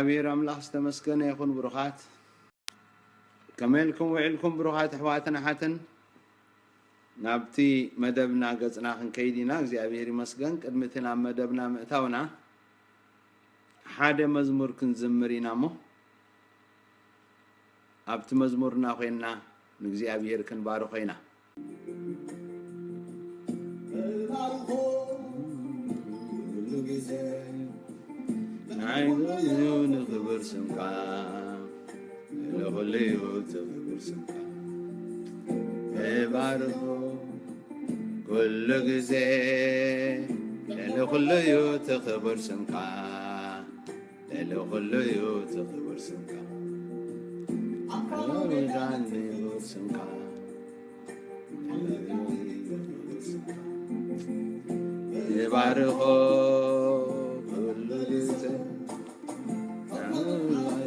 እግዚኣብሔር ኣምላኽ ዝተመስገነ ይኹን። ብሩኻት፣ ከመይ ኢልኩም ውዒልኩም? ብሩኻት ኣሕዋትን ኣሓትን፣ ናብቲ መደብና ገጽና ክንከይድ ኢና። እግዚኣብሔር ይመስገን። ቅድሚ እቲ ናብ መደብና ምእታውና፣ ሓደ መዝሙር ክንዝምር ኢና እሞ፣ ኣብቲ መዝሙርና ኮይንና ንእግዚኣብሔር ክንባርኾ ኢና። ንዓይ ንኽብር ስምካ፣ ንኹሉ እዩ እቲ ክብር ስምካ። እባርኾ ኩሉ ግዜ፣ ልዕሊ ኩሉ እዩ እቲ ክብር ስምካ፣ ልዕሊ ኩሉ እዩ እቲ ክብር ስምካ። ኣምላኽ ክብር ስምካ፣ እባርኾ ኩሉ ግዜ፣ ኣምላኽ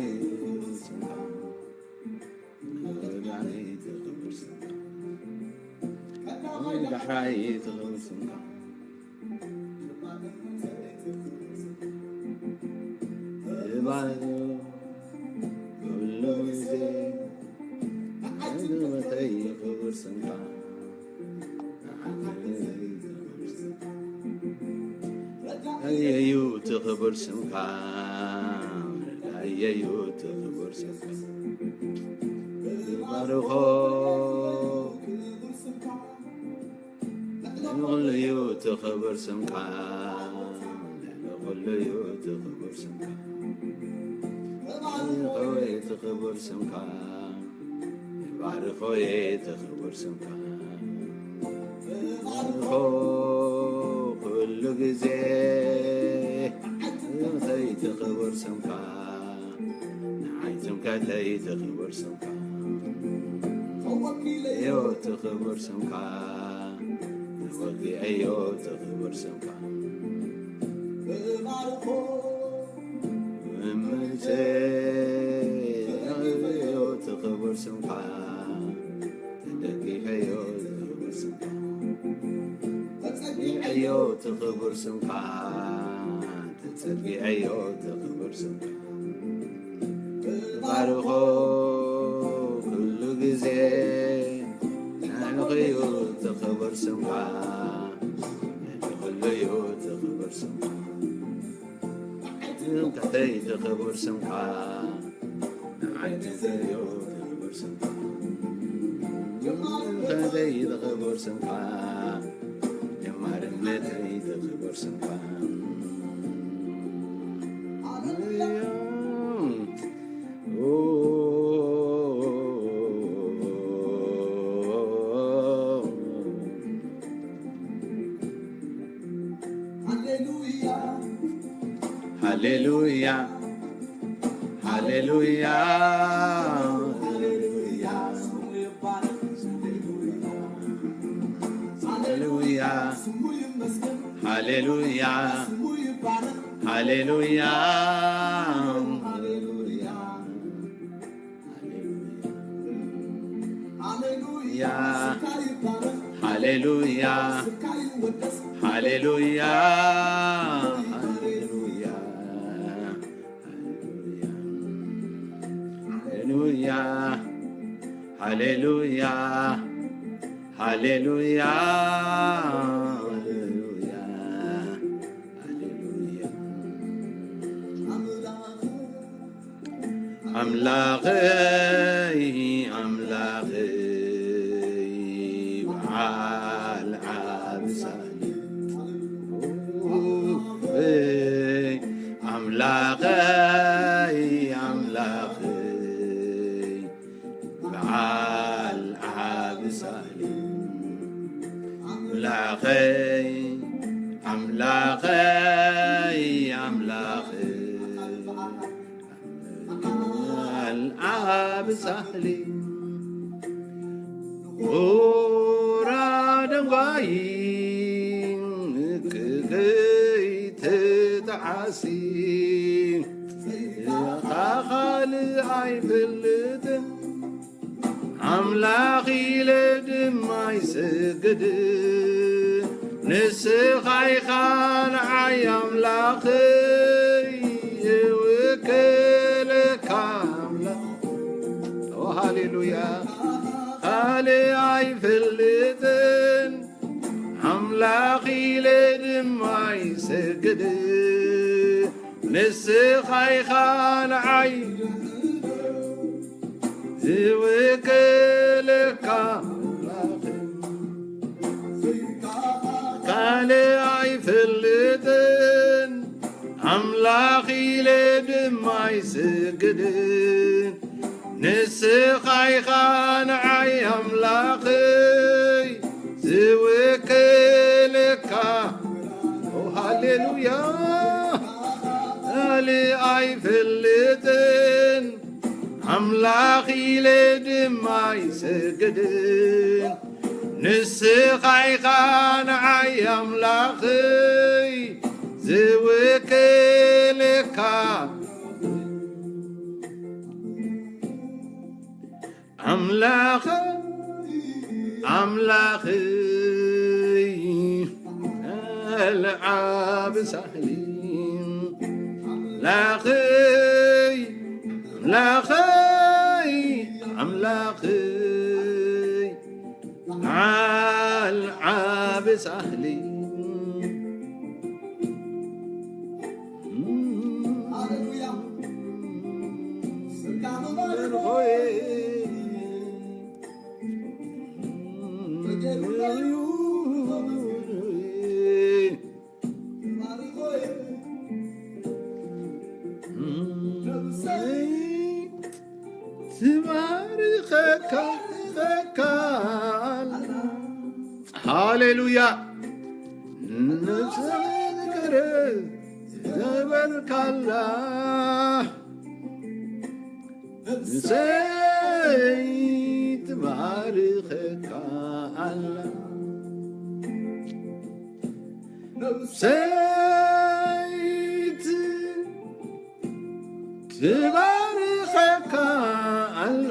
ክብር ስምካ። ዳሕራይ ትኽብር ስምካ፣ እባርኾ ኩሉ ግዜ፣ ንዓይ ክብር ስምካ። ኣየዩ ትኽብር ስምካ፣ ኣየዩ ትኽብር ስምካ። ባርኾ ንኹሉ እዩ ትኽብር ስምካ፣ ንኹሉ እዩ ትኽብር ስምካ። ባርኾ ትኽብር ስምካ። ባርኾ እቲ ክቡር ስምካ። ባርኾ ኩሉ ግዜ። እንታይ እቲ ክቡር ስምካ። ንዓይ ትምከተይ እቲ ክቡር ስምካ። እዮ እቲ ክቡር ስምካ። ወጊአዮ እቲ ክቡር ስምካ። እመንተዮ እቲ ክቡር ስምካ፣ ተደጊፈዮ እቲ ክቡር ስምካ፣ ተጸጊዐዮ እቲ ክቡር ስምካ፣ ተጸጊዐዮ እቲ ክቡር ስምካ። ባርኾ ኩሉ ግዜ፣ ንዕልኽዩ እቲ ክቡር ስምካ፣ ንዕልኽዩ እቲ ክቡር ስምካ። ንዓይ ትምከተይ እቲ ክቡር ስምካ፣ ንዓይ ትምከተዮ እቲ ክቡር ስምካ፣ ንዓይ ትምከተይ እቲ ክቡር ስምካ፣ ጀማርነተይ እቲ ክቡር ስምካ። ሃሌሉያ፣ ሃሌሉያ፣ ሃሌሉያ፣ ሃሌሉያ፣ ሃሌሉያ፣ ሃሌሉያ፣ ሃሌሉያ፣ ሃሌሉያ፣ ሃሌሉያ፣ ሃሌሉያ፣ ሃሌሉያ፣ ሃሌሉያ፣ ሃሌሉያ፣ ሃሌሉያ፣ ሃሌሉያ። ኣምላኸይ፣ ኣምላኸይ፣ በዓል ዓቢ ሳሌ። ኣምላኸይ፣ ኣምላኸይ፣ በዓል ዓቢ ሳሌ። ኣምላኸይ፣ ኣምላኸይ፣ ኣምላኸይ፣ በዓል ዓቢ ሳሌ። ኡራ ደንጓይ ክኸይ ተጣዓሲ፣ ካኻል ኣይፈልጥን፣ ኣምላኽ ኢለ ድማ ይሰግድ። ንስኻ ኢኻ ንዓይ ኣምላኸይ፣ እውከ ንዓይ ዝውክለካ ካልእ ኣይፈልጥን፣ ኣምላኽ ኢለ ድማ ይስግድን። ንስኻ ኢኻ ንዓይ ኣምላኸይ ዝውክለካ። ኦ፣ ሃሌሉያ። ካልእ ኣይፈልጥን፣ ኣምላኽ ኢለ ድማ ይስግድን። ንስኻ ኢኻ ንዓይ ኣምላኸይ ዝውክለካ። ኣምላኸ፣ ኣምላኸይ፣ ኣልዓብ ሳህሊ። ኣምላኸይ፣ ኣምላኸይ፣ ኣምላኸይ፣ ኣልዓብ ሳህሊ። ሃሌሉያ። ስምካ ምባርኽ ሆይ። ትባርኸካ፣ ሃሌሉያ። ነብሰይ ዝገበርካላ፣ ነብሰይ ትባርኸካ ኣላ። ነብሰይ ትባርኸካ ኣላ።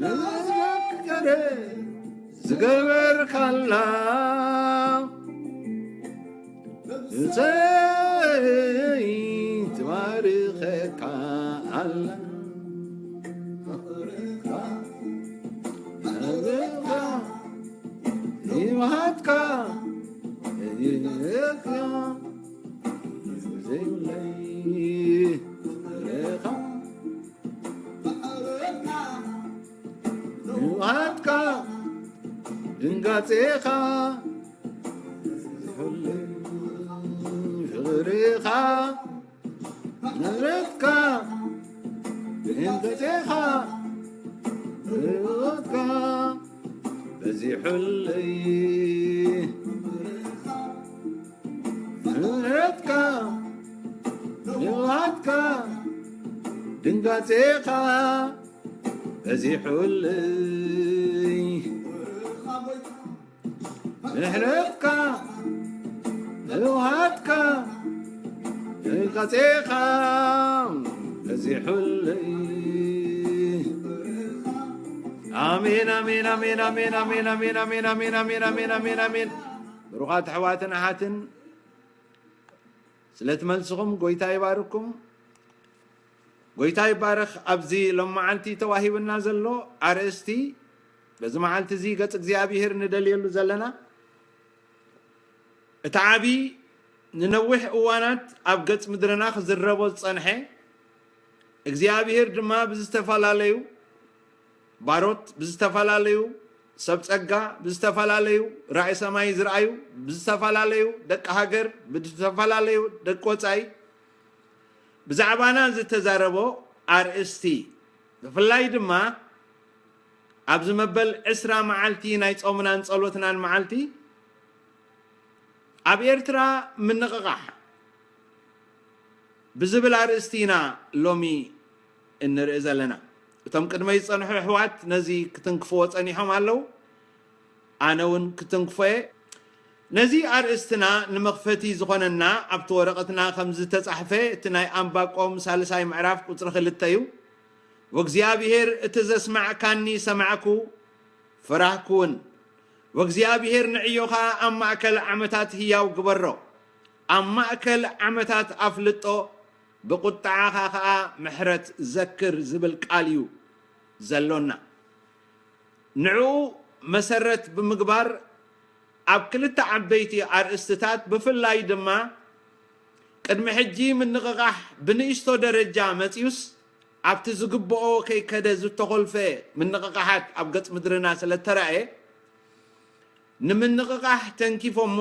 ንዘክር ዝገበርካላ፣ ነብሰይ ትባርኸካ ኣላ። ፍቕርኻ፣ ፍቕርኻ፣ ይብሃትካ፣ ይብሃትካ፣ ዘይብለይ ፍቕርኻ። ንውሃትካ ድንጋጼኻ፣ ፍቕርኻ፣ ምሕረትካ ድንጋጼኻ፣ ምሕረትካ በዚሑለይ። ምሕረትካ፣ ንውሃትካ፣ ድንጋጼኻ በዚሑለይ። ምሕረትካ፣ ንውሃትካ፣ ድንጋጼኻ በዚሑለይ። ኣሜን፣ ኣሜን፣ ኣሜን፣ ኣሜን። ብሩኻት ኣሕዋትን ኣሓትን፣ ስለ እቲ መልስኹም ጎይታ ይባርኩም። ጎይታ ይባረኽ። ኣብዚ ሎም መዓልቲ ተዋሂብና ዘሎ ኣርእስቲ፣ በዚ መዓልቲ እዚ ገጽ እግዚኣብሔር ንደልየሉ ዘለና፣ እቲ ዓቢ ንነዊሕ እዋናት ኣብ ገጽ ምድርና ክዝረቦ ዝጸንሐ፣ እግዚኣብሔር ድማ ብዝተፈላለዩ ባሮት፣ ብዝተፈላለዩ ሰብ ጸጋ፣ ብዝተፈላለዩ ራእይ ሰማይ ዝረኣዩ፣ ብዝተፈላለዩ ደቂ ሃገር፣ ብዝተፈላለዩ ደቂ ወጻኢ ብዛዕባና ዝተዛረቦ ኣርእስቲ፣ ብፍላይ ድማ ኣብዚ መበል ዕስራ መዓልቲ ናይ ጾምናን ጸሎትናን መዓልቲ፣ ኣብ ኤርትራ ምንቕቓሕ ብዝብል ኣርእስቲ ኢና ሎሚ እንርኢ ዘለና። እቶም ቅድመይ ዝጸንሑ ኣሕዋት ነዚ ክትንክፍዎ ጸኒሖም ኣለዉ። ኣነ እውን ክትንክፎ እየ። ነዚ ኣርእስትና ንመኽፈቲ ዝኾነና ኣብቲ ወረቐትና ከም ዝተጻሕፈ እቲ ናይ ኣንባቆም ሳልሳይ ምዕራፍ ቁጽሪ ክልተ እዩ። "ወእግዚኣብሔር እቲ ዘስማዕካኒ ሰማዕኩ፣ ፈራህኩውን። ወእግዚኣብሔር ንዕዮ ኸኣ ኣብ ማእከል ዓመታት ህያው ግበሮ፣ ኣብ ማእከል ዓመታት ኣፍልጦ፣ ብቁጥዓኻ ኸኣ ምሕረት ዘክር" ዝብል ቃል እዩ ዘሎና። ንዕኡ መሰረት ብምግባር ኣብ ክልተ ዓበይቲ ኣርእስትታት ብፍላይ ድማ ቅድሚ ሕጂ ምንቕቓሕ ብንእሽቶ ደረጃ መጺኡስ ኣብቲ ዝግብኦ ከይከደ ዝተኾልፈ ምንቕቓሓት ኣብ ገጽ ምድርና ስለ እተራእየ፣ ንምንቕቓሕ ተንኪፎሞ፣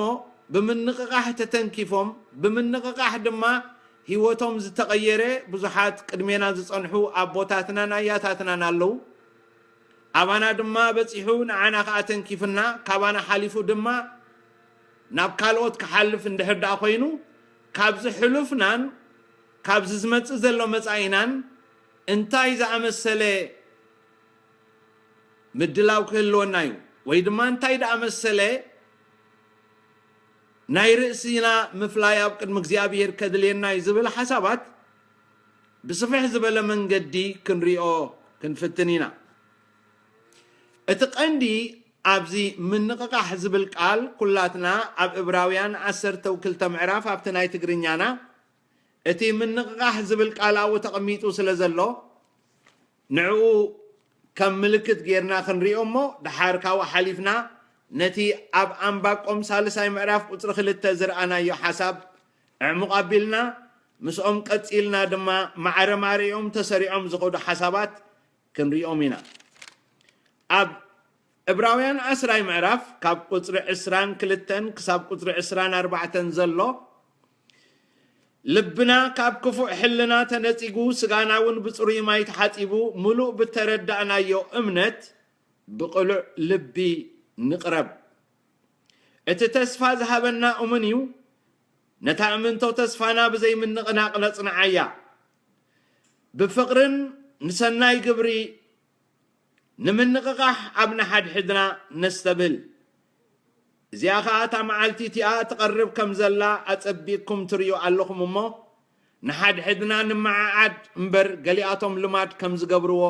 ብምንቕቓሕ ተተንኪፎም፣ ብምንቕቓሕ ድማ ህይወቶም ዝተቐየረ ብዙሓት ቅድሜና ዝጸንሑ ኣቦታትናን ኣያታትናን ኣለዉ። ኣባና ድማ በጺሑ ንዓና ከኣ ተንኪፍና፣ ካባና ሓሊፉ ድማ ናብ ካልኦት ክሓልፍ እንድሕር ደኣ ኮይኑ፣ ካብዚ ሕሉፍናን ካብዚ ዝመጽእ ዘሎ መጻኢናን እንታይ ዝኣመሰለ ምድላው ክህልወና እዩ? ወይ ድማ እንታይ ደኣ መሰለ ናይ ርእስና ምፍላይ ኣብ ቅድሚ እግዚኣብሔር ከድልየና እዩ ዝብል ሓሳባት ብስፍሕ ዝበለ መንገዲ ክንሪኦ ክንፍትን ኢና። እቲ ቀንዲ ኣብዚ ምንቕቓሕ ዝብል ቃል ኩላትና ኣብ እብራውያን ዓሰርተ ክልተ ምዕራፍ ኣብቲ ናይ ትግርኛና እቲ ምንቕቓሕ ዝብል ቃል ኣብኡ ተቐሚጡ ስለ ዘሎ ንዕኡ ከም ምልክት ጌርና ክንሪኦ እሞ ደሓር ካብኡ ሓሊፍና ነቲ ኣብ ኣንባቆም ሳልሳይ ምዕራፍ ቁጽሪ ክልተ ዝረኣናዮ ሓሳብ ዕሙቕ ኣቢልና ምስኦም ቀጺልና ድማ ማዕረ ማሪኦም ተሰሪዖም ዝኸዱ ሓሳባት ክንሪኦም ኢና። ኣብ ዕብራውያን ዓስራይ ምዕራፍ ካብ ቁጽሪ ዕስራን ክልተን ክሳብ ቁጽሪ ዕስራን ኣርባዕተን ዘሎ ልብና ካብ ክፉእ ሕልና ተነጺጉ ስጋና እውን ብጽሩይ ማይ ተሓጺቡ ምሉእ ብተረዳእናዮ እምነት ብቕሉዕ ልቢ ንቕረብ። እቲ ተስፋ ዝሃበና እሙን እዩ። ነታ እምንቶ ተስፋና ብዘይምንቕናቕ ነጽንዓያ። ብፍቕርን ንሰናይ ግብሪ ንምንቕቓሕ ኣብ ንሓድሕድና ነስተብህል። እዚኣ ኸኣ እታ መዓልቲ እቲኣ ትቐርብ ከም ዘላ ኣጸቢቕኩም ትርእዩ ኣለኹም እሞ፣ ንሓድሕድና ንመዓዓድ እምበር፣ ገሊኣቶም ልማድ ከም ዝገብርዎ፣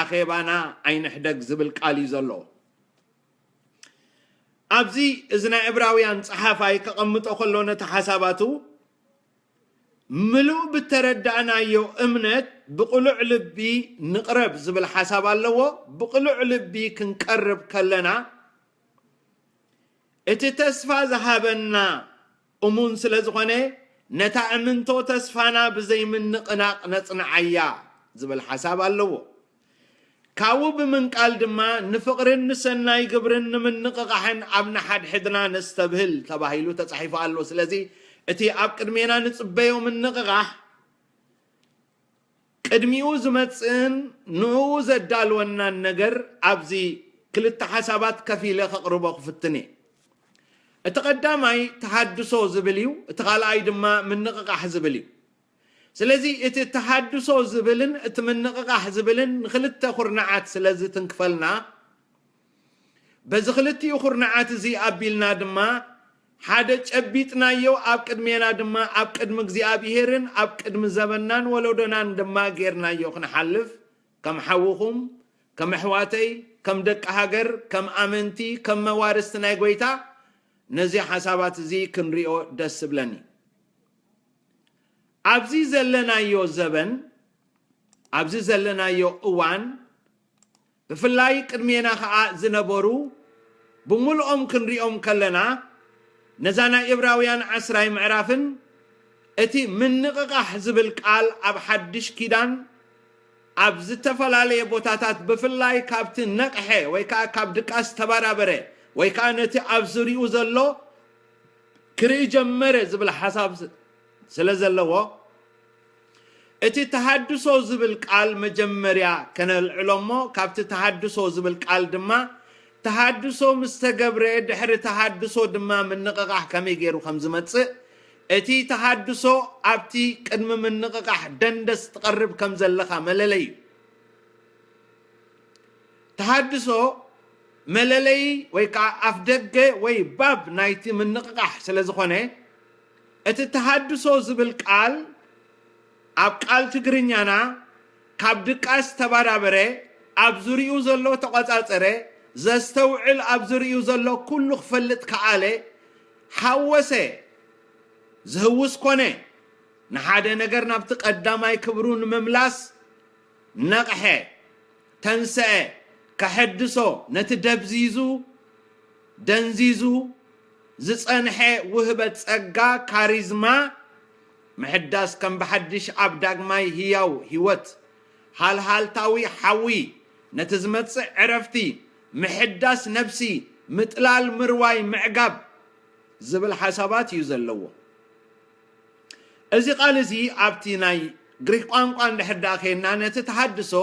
ኣኼባና ኣይንሕደግ ዝብል ቃል እዩ ዘለዎ። ኣብዚ እዚ ናይ ዕብራውያን ጸሓፋይ ከቐምጦ ከሎ ነቲ ሓሳባቱ፣ ምሉእ ብተረዳእናዮ እምነት ብቕሉዕ ልቢ ንቕረብ ዝብል ሓሳብ ኣለዎ። ብቕሉዕ ልቢ ክንቀርብ ከለና፣ እቲ ተስፋ ዝሃበና እሙን ስለ ዝኾነ፣ ነታ እምንቶ ተስፋና ብዘይምንቕናቕ ነጽንዓያ ዝብል ሓሳብ ኣለዎ። ካብኡ ብምንቃል ድማ ንፍቕርን ንሰናይ ግብርን ንምንቕቓሕን ኣብ ንሓድሕድና ነስተብህል ተባሂሉ ተጻሒፉ ኣሎ። ስለዚ እቲ ኣብ ቅድሜና ንጽበዮ ምንቕቓሕ ቅድሚኡ ዝመጽእን ንዕኡ ዘዳልወናን ነገር ኣብዚ ክልተ ሓሳባት ከፊለ ከቕርቦ ክፍትን እየ። እቲ ቀዳማይ ተሃድሶ ዝብል እዩ፣ እቲ ካልኣይ ድማ ምንቕቓሕ ዝብል እዩ። ስለዚ እቲ ተሃድሶ ዝብልን እቲ ምንቕቓሕ ዝብልን ንክልተ ኩርናዓት ስለ ዝትንክፈልና፣ በዚ ክልቲኡ ኩርናዓት እዚ ኣቢልና ድማ ሓደ ጨቢጥናዮ፣ ኣብ ቅድሜና ድማ ኣብ ቅድሚ እግዚኣብሄርን ኣብ ቅድሚ ዘበናን ወለዶናን ድማ ጌርናዮ ክንሓልፍ፣ ከም ሓውኹም፣ ከም ኣሕዋተይ፣ ከም ደቂ ሃገር፣ ከም ኣመንቲ፣ ከም መዋርስቲ ናይ ጐይታ፣ ነዚ ሓሳባት እዚ ክንሪኦ ደስ ዝብለኒ። ኣብዚ ዘለናዮ ዘበን፣ ኣብዚ ዘለናዮ እዋን፣ ብፍላይ ቅድሜና ኸኣ ዝነበሩ ብምልኦም ክንሪኦም ከለና፣ ነዛ ናይ ዕብራውያን ዓስራይ ምዕራፍን እቲ ምንቕቓሕ ዝብል ቃል ኣብ ሓድሽ ኪዳን ኣብ ዝተፈላለየ ቦታታት ብፍላይ ካብቲ ነቕሐ ወይ ከኣ ካብ ድቃስ ተባራበረ ወይ ከኣ ነቲ ኣብ ዙሪኡ ዘሎ ክርኢ ጀመረ ዝብል ሓሳብ ስ-፣ ስለ ዘለዎ፣ እቲ ተሃድሶ ዝብል ቃል መጀመርያ ከነልዕሎ እሞ፣ ካብቲ ተሃድሶ ዝብል ቃል ድማ ተሃድሶ ምስ ተገብረ፣ ድሕሪ ተሃድሶ ድማ ምንቕቓሕ ከመይ ገይሩ ከም ዝመጽእ፣ እቲ ተሃድሶ ኣብቲ ቅድሚ ምንቕቓሕ ደንደስ ትቐርብ ከም ዘለኻ መለለይ እዩ። ተሃድሶ መለለይ ወይ ከዓ ኣፍደገ ወይ ባብ ናይቲ ምንቕቓሕ ስለ ዝኾነ፣ እቲ ተሃድሶ ዝብል ቃል ኣብ ቃል ትግርኛና ካብ ድቃስ ተባራበረ፣ ኣብ ዙሪኡ ዘሎ ተቖጻጸረ፣ ዘስተውዕል ኣብ ዙሪኡ ዘሎ ኩሉ ክፈልጥ ከኣለ፣ ሓወሰ፣ ዝህውስ ኮነ፣ ንሓደ ነገር ናብቲ ቀዳማይ ክብሩ ንምምላስ ነቕሐ፣ ተንሰአ፣ ከሐድሶ፣ ነቲ ደብዚዙ፣ ደንዚዙ ዝጸንሐ ውህበት ጸጋ፣ ካሪዝማ፣ ምሕዳስ ከም ብሓድሽ ኣብ ዳግማይ ህያው ህይወት፣ ሃልሃልታዊ ሓዊ፣ ነቲ ዝመጽእ ዕረፍቲ፣ ምሕዳስ ነፍሲ፣ ምጥላል ምርዋይ ምዕጋብ ዝብል ሓሳባት እዩ ዘለዎ። እዚ ቃል እዚ ኣብቲ ናይ ግሪክ ቋንቋ እንድሕር ደኣ ኸይድና ነቲ ተሃድሶ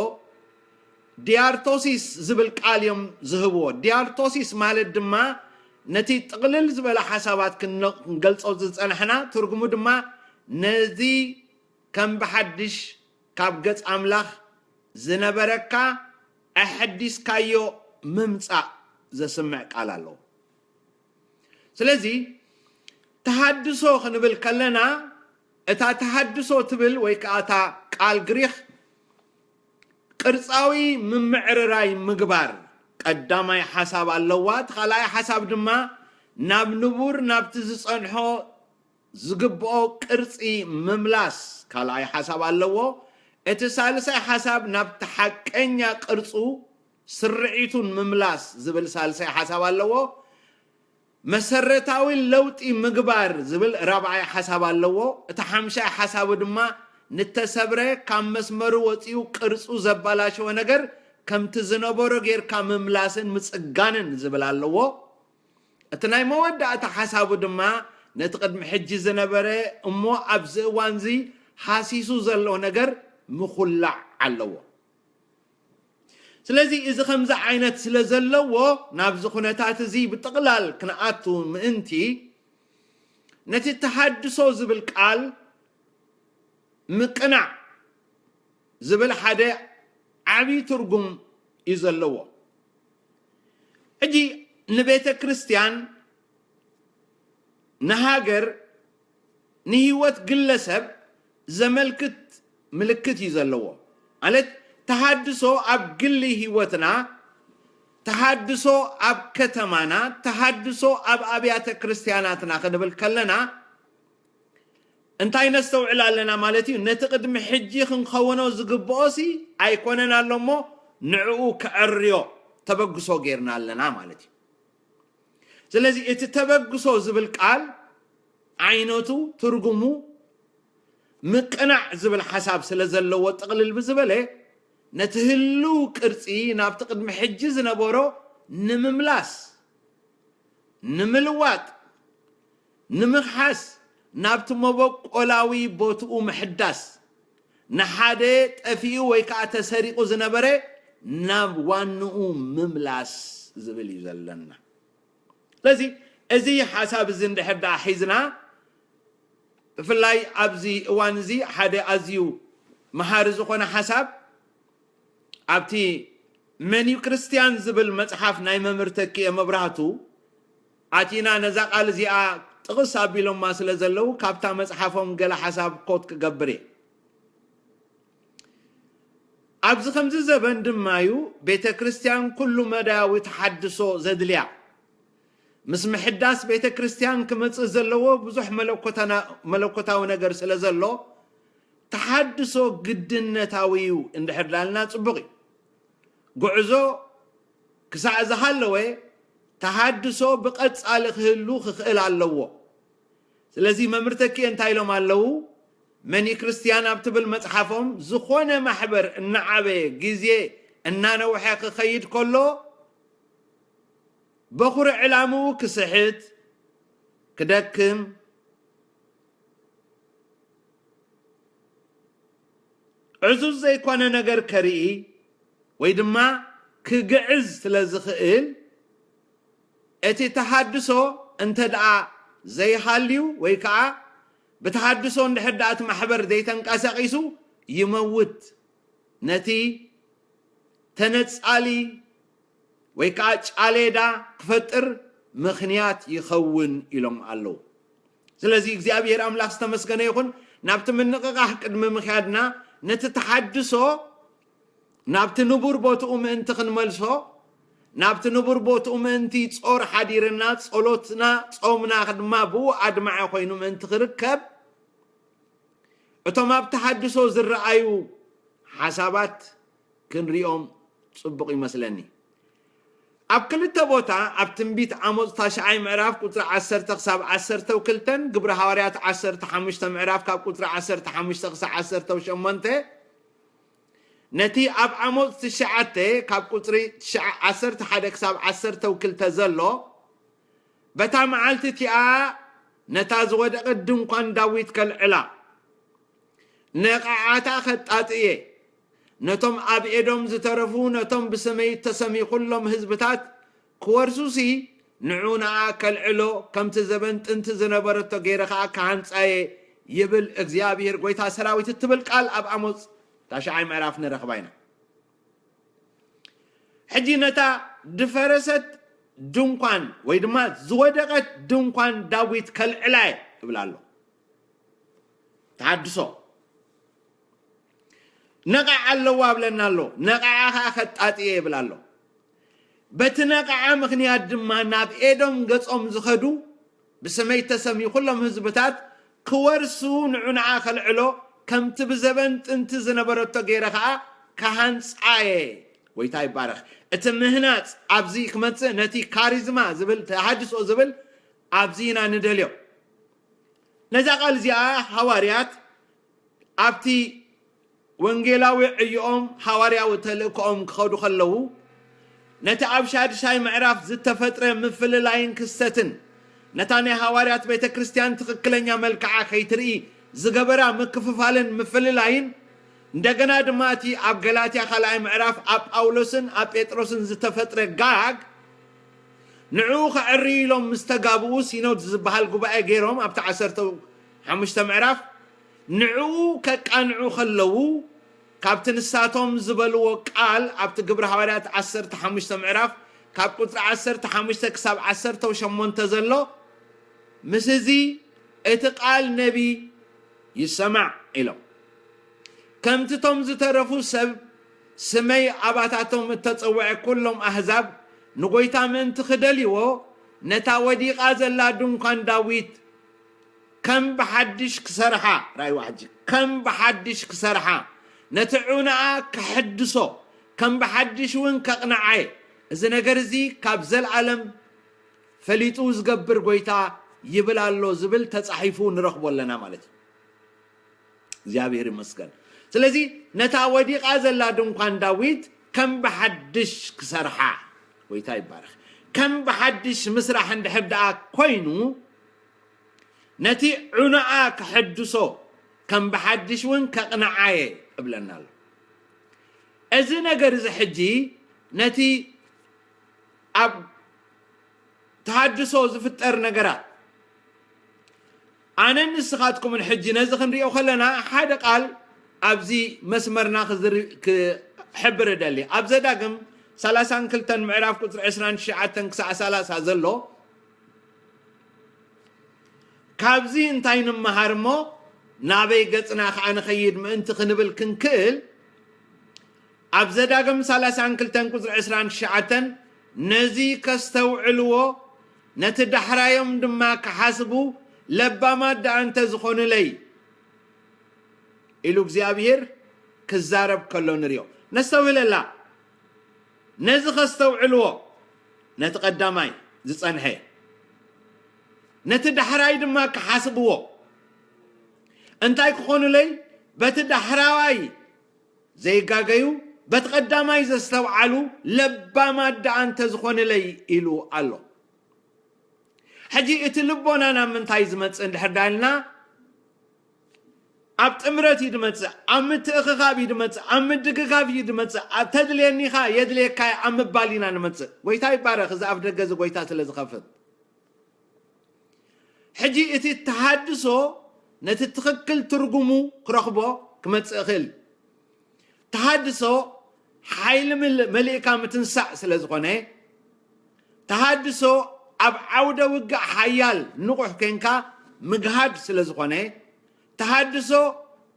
ዲያርቶሲስ ዝብል ቃል እዮም ዝህብዎ። ዲያርቶሲስ ማለት ድማ ነቲ ጥቕልል ዝበለ ሓሳባት ክንገልጾ ዝጸናሕና ትርጉሙ ድማ ነዚ ከም ብሓድሽ ካብ ገጽ ኣምላኽ ዝነበረካ ኣሐዲስካዮ ምምጻእ ዘስምዕ ቃል ኣለዎ። ስለዚ ተሃድሶ ክንብል ከለና እታ ተሃድሶ ትብል ወይ ከዓ እታ ቃል ግሪኽ ቅርጻዊ ምምዕርራይ ምግባር ቀዳማይ ሓሳብ ኣለዋ። እቲ ካልኣይ ሓሳብ ድማ ናብ ንቡር ናብቲ ዝጸንሖ ዝግብኦ ቅርጺ ምምላስ ካልኣይ ሓሳብ ኣለዎ። እቲ ሳልሳይ ሓሳብ ናብቲ ሓቀኛ ቅርጹ ስርዒቱን ምምላስ ዝብል ሳልሳይ ሓሳብ ኣለዎ። መሰረታዊ ለውጢ ምግባር ዝብል ራብዓይ ሓሳብ ኣለዎ። እቲ ሓምሻይ ሓሳቡ ድማ ንተሰብረ ካብ መስመሩ ወፂኡ ቅርፁ ዘባላሸወ ነገር ከምቲ ዝነበሮ ጌርካ ምምላስን ምፅጋንን ዝብል ኣለዎ። እቲ ናይ መወዳእታ ሓሳቡ ድማ ነቲ ቅድሚ ሕጂ ዝነበረ እሞ ኣብዚ እዋንዚ ሃሲሱ ዘሎ ነገር ምኹላዕ ኣለዎ። ስለዚ እዚ ከምዚ ዓይነት ስለ ዘለዎ ናብዚ ኩነታት እዚ ብጥቕላል ክንኣቱ ምእንቲ ነቲ ተሃድሶ ዝብል ቃል ምቅናዕ ዝብል ሓደ ዓብዪ ትርጉም እዩ ዘለዎ። ሕጂ ንቤተ ክርስቲያን ንሃገር ንህይወት ግለሰብ ዘመልክት ምልክት እዩ ዘለዎ። ማለት ተሃድሶ ኣብ ግሊ ህይወትና፣ ተሃድሶ ኣብ ከተማና፣ ተሃድሶ ኣብ ኣብያተ ክርስቲያናትና ክንብል ከለና እንታይ ነስተውዕል ኣለና ማለት እዩ? ነቲ ቅድሚ ሕጂ ክንከውኖ ዝግብኦሲ ኣይኮነን ኣሎ እሞ ንዕኡ ከዐርዮ ተበግሶ ጌርና ኣለና ማለት እዩ። ስለዚ እቲ ተበግሶ ዝብል ቃል ዓይነቱ ትርጉሙ ምቅናዕ ዝብል ሓሳብ ስለ ዘለዎ ጥቕልል ብዝበለ ነቲ ህልው ቅርጺ ናብቲ ቅድሚ ሕጂ ዝነበሮ ንምምላስ፣ ንምልዋጥ፣ ንምኽሓስ፣ ናብቲ መበቆላዊ ቦትኡ ምሕዳስ፣ ንሓደ ጠፊኡ ወይ ከዓ ተሰሪቑ ዝነበረ ናብ ዋንኡ ምምላስ ዝብል እዩ ዘለና። ስለዚ እዚ ሓሳብ እዚ እንድሕር ደኣ ሒዝና ብፍላይ ኣብዚ እዋን እዚ ሓደ ኣዝዩ መሃሪ ዝኾነ ሓሳብ ኣብቲ መን እዩ ክርስትያን ዝብል መጽሓፍ ናይ መምህር ተኪኤ መብራህቱ ኣቲና ነዛ ቃል እዚኣ ጥቕስ ኣቢሎማ ስለ ዘለዉ ካብታ መጽሓፎም ገለ ሓሳብ ኮት ክገብር እየ። ኣብዚ ከምዚ ዘበን ድማ እዩ ቤተ ክርስቲያን ኩሉ መዳያዊ ተሓድሶ ዘድልያ። ምስ ምሕዳስ ቤተ ክርስቲያን ክመጽእ ዘለዎ ብዙሕ መለኮታዊ ነገር ስለ ዘለዎ ተሓድሶ ግድነታዊ እዩ እንድሕር ዳልና ጽቡቕ እዩ። ጉዕዞ ክሳዕ ዝሃለወ ተሃድሶ ብቐጻሊ ክህሉ ክኽእል ኣለዎ። ስለዚ መምህር ተኪኤ እንታይ ኢሎም ኣለዉ? መኒ ክርስቲያን ኣብ ትብል መጽሓፎም ዝኾነ ማሕበር እናዓበየ ግዜ እናነውሐ ክኸይድ ከሎ በኹሪ ዕላምኡ ክስሕት፣ ክደክም፣ ዕዙዝ ዘይኮነ ነገር ከርኢ ወይ ድማ ክግዕዝ ስለ ዝኽእል እቲ ተሃድሶ እንተ ደኣ ዘይሃልዩ ወይ ከዓ ብተሃድሶ እንድሕር ደኣ እቲ ማሕበር ዘይተንቀሳቒሱ ይመውት። ነቲ ተነጻሊ ወይ ከዓ ጫሌዳ ክፈጥር ምኽንያት ይኸውን ኢሎም ኣለዉ። ስለዚ እግዚኣብሔር ኣምላኽ ዝተመስገነ ይኹን። ናብቲ ምንቕቓሕ ቅድሚ ምኽያድና ነቲ ተሓድሶ ናብቲ ንቡር ቦትኡ ምእንቲ ክንመልሶ ናብቲ ንቡር ቦትኡ ምእንቲ ጾር ሓዲርና ጸሎትና ጾምና ድማ ብኡ ኣድማዒ ኮይኑ ምእንቲ ክርከብ እቶም ኣብ ተሓድሶ ዝረኣዩ ሓሳባት ክንሪኦም ጽቡቕ ይመስለኒ። ኣብ ክልተ ቦታ ኣብ ትንቢት ኣሞጽ ታሽዓይ ምዕራፍ ቁጽሪ ዓሰርተ ክሳብ ዓሰርተ ክልተን ግብሪ ሃዋርያት ዓሰርተ ሓሙሽተ ምዕራፍ ካብ ቁጽሪ ዓሰርተ ሓሙሽተ ክሳብ ዓሰርተ ሸሞንተ ነቲ ኣብ ኣሞጽ ትሽዓተ ካብ ቁጽሪ ዓሰርተ ሓደ ክሳብ ዓሰርተ ክልተ ዘሎ በታ መዓልቲ እቲኣ ነታ ዝወደቐት ድንኳን ዳዊት ከልዕላ ነቓዓታ ኸጣጥየ ነቶም ኣብ ኤዶም ዝተረፉ ነቶም ብስመይ እተሰምዩ ኩሎም ህዝብታት ክወርሱሲ ንዑ ንኣ ከልዕሎ ከምቲ ዘበን ጥንቲ ዝነበረቶ ገይረ ኸዓ ክሃንጻየ ይብል እግዚኣብሔር ጐይታ ሰራዊት እትብል ቃል ኣብ ኣሞጽ ታሽዓይ ምዕራፍ ንረኽባ ኢና። ሕጂ ነታ ድፈረሰት ድንኳን ወይ ድማ ዝወደቐት ድንኳን ዳዊት ከልዕላ እየ እብል ኣሎ። ተሃድሶ ነቓዕ ኣለዋ እብለና ኣሎ። ነቓዓ ኸዓ ከጣጥየ ይብል ኣሎ። በቲ ነቓዓ ምኽንያት ድማ ናብ ኤዶም ገጾም ዝኸዱ ብስመይ ተሰምዩ ኩሎም ህዝብታት ክወርሱ ንዑ ንዓ ከልዕሎ ከምቲ ብዘበን ጥንቲ ዝነበረቶ ገይረ ኸዓ ክሃንጻየ። ጎይታ ይባረኽ። እቲ ምህናጽ ኣብዚ ክመጽእ ነቲ ካሪዝማ ዝብል ተሃድሶ ዝብል ኣብዚ ኢና ንደልዮ። ነዛ ቃል እዚኣ ሃዋርያት ኣብቲ ወንጌላዊ ዕዮኦም ሃዋርያዊ ተልእኮኦም ክኸዱ ከለዉ ነቲ ኣብ ሻድሻይ ምዕራፍ ዝተፈጥረ ምፍልላይን ክስተትን ነታ ናይ ሃዋርያት ቤተ ክርስቲያን ትኽክለኛ መልክዓ ከይትርኢ ዝገበራ ምክፍፋልን ምፍልላይን እንደገና ድማ እቲ ኣብ ገላትያ ካልኣይ ምዕራፍ ኣብ ጳውሎስን ኣብ ጴጥሮስን ዝተፈጥረ ጋግ ንዕኡ ከዕሪ ኢሎም ምስ ተጋብኡ ሲኖድ ዝበሃል ጉባኤ ገይሮም ኣብቲ ዓሰርተ ሓሙሽተ ምዕራፍ ንዕኡ ከቃንዑ ከለዉ ካብቲ ንሳቶም ዝበልዎ ቃል ኣብቲ ግብሪ ሃዋርያት ዓሰርተ ሓሙሽተ ምዕራፍ ካብ ቁፅሪ ዓሰርተ ሓሙሽተ ክሳብ ዓሰርተ ሸሞንተ ዘሎ ምስ እዚ እቲ ቃል ነቢ ይሰማዕ ኢሎም። ከምቲ እቶም ዝተረፉ ሰብ ስመይ ኣባታቶም እተጸውዐ ኩሎም ኣህዛብ ንጎይታ ምእንቲ ክደልይዎ ነታ ወዲቓ ዘላ ድንኳን ዳዊት ከም ብሓድሽ ክሰርሓ ራይዋ ሕጂ ከም ብሓድሽ ክሰርሓ ነቲ ዑናኣ ክሕድሶ ከም ብሓድሽ እውን ከቕንዓየ እዚ ነገር እዚ ካብ ዘልኣለም ፈሊጡ ዝገብር ጎይታ ይብል ኣሎ ዝብል ተጻሒፉ ንረኽቦ ኣለና ማለት እዩ። እግዚኣብሔር ይመስገን። ስለዚ ነታ ወዲቓ ዘላ ድንኳን ዳዊት ከም ብሓድሽ ክሰርሓ ጎይታ ይባረኽ። ከም ብሓድሽ ምስራሕ እንድሕር ደኣ ኮይኑ ነቲ ዑናኣ ክሕድሶ ከም ብሓድሽ እውን ከቕንዓየ እብለና ኣሎ። እዚ ነገር እዚ ሕጂ ነቲ ኣብ ተሃድሶ ዝፍጠር ነገራት ኣነን ንስኻትኩምን ሕጂ ነዚ ክንሪኦ ከለና ሓደ ቃል ኣብዚ መስመርና ክዝር- ክሕብር እደሊ። ኣብ ዘዳግም ሰላሳን ክልተን ምዕራፍ ቁፅሪ ዕስራን ትሽዓተን ክሳዕ ሰላሳ ዘሎ ካብዚ እንታይ ንምሃር እሞ ናበይ ገፅና ከዓ ንኸይድ ምእንቲ ክንብል ክንክእል ኣብ ዘዳግም ሰላሳን ክልተን ቁፅሪ ዕስራን ትሽዓተን ነዚ ከስተውዕልዎ ነቲ ዳሕራዮም ድማ ክሓስቡ ለባማት ደኣ እንተ ዝኾኑለይ ኢሉ እግዚኣብሔር ክዛረብ ከሎ ንሪኦ። ነስተውህለላ ነዚ ከስተውዕልዎ ነቲ ቀዳማይ ዝጸንሐ ነቲ ዳሕራይ ድማ ክሓስብዎ እንታይ ክኾኑለይ በቲ ዳሕራዋይ ዘይጋገዩ በቲ ቀዳማይ ዘስተውዓሉ ለባማት ደኣ እንተዝኾንለይ ኢሉ ኣሎ። ሕጂ እቲ ልቦና ናብ ምንታይ ዝመጽእ እንድሕር ዳልና ኣብ ጥምረት እዩ ድመጽእ፣ ኣብ ምትእኽኻብ እዩ ድመጽእ፣ ኣብ ምድግጋፍ እዩ ድመጽእ፣ ኣብ ተድልየኒኻ የድልየካ ኣብ ምባል ኢና ንመጽእ። ጎይታ ይባረኽ፣ እዚ ኣፍ ደገ እዚ ጎይታ ስለ ዝኸፍት። ሕጂ እቲ ተሃድሶ ነቲ ትኽክል ትርጉሙ ክረኽቦ ክመጽእ እኽእል። ተሃድሶ ሓይሊ መል- መሊእካ ምትንሳእ ስለ ዝኾነ፣ ተሃድሶ ኣብ ዓውደ ውግእ ሓያል ንቑሕ ኮንካ ምግሃድ ስለ ዝኾነ፣ ተሃድሶ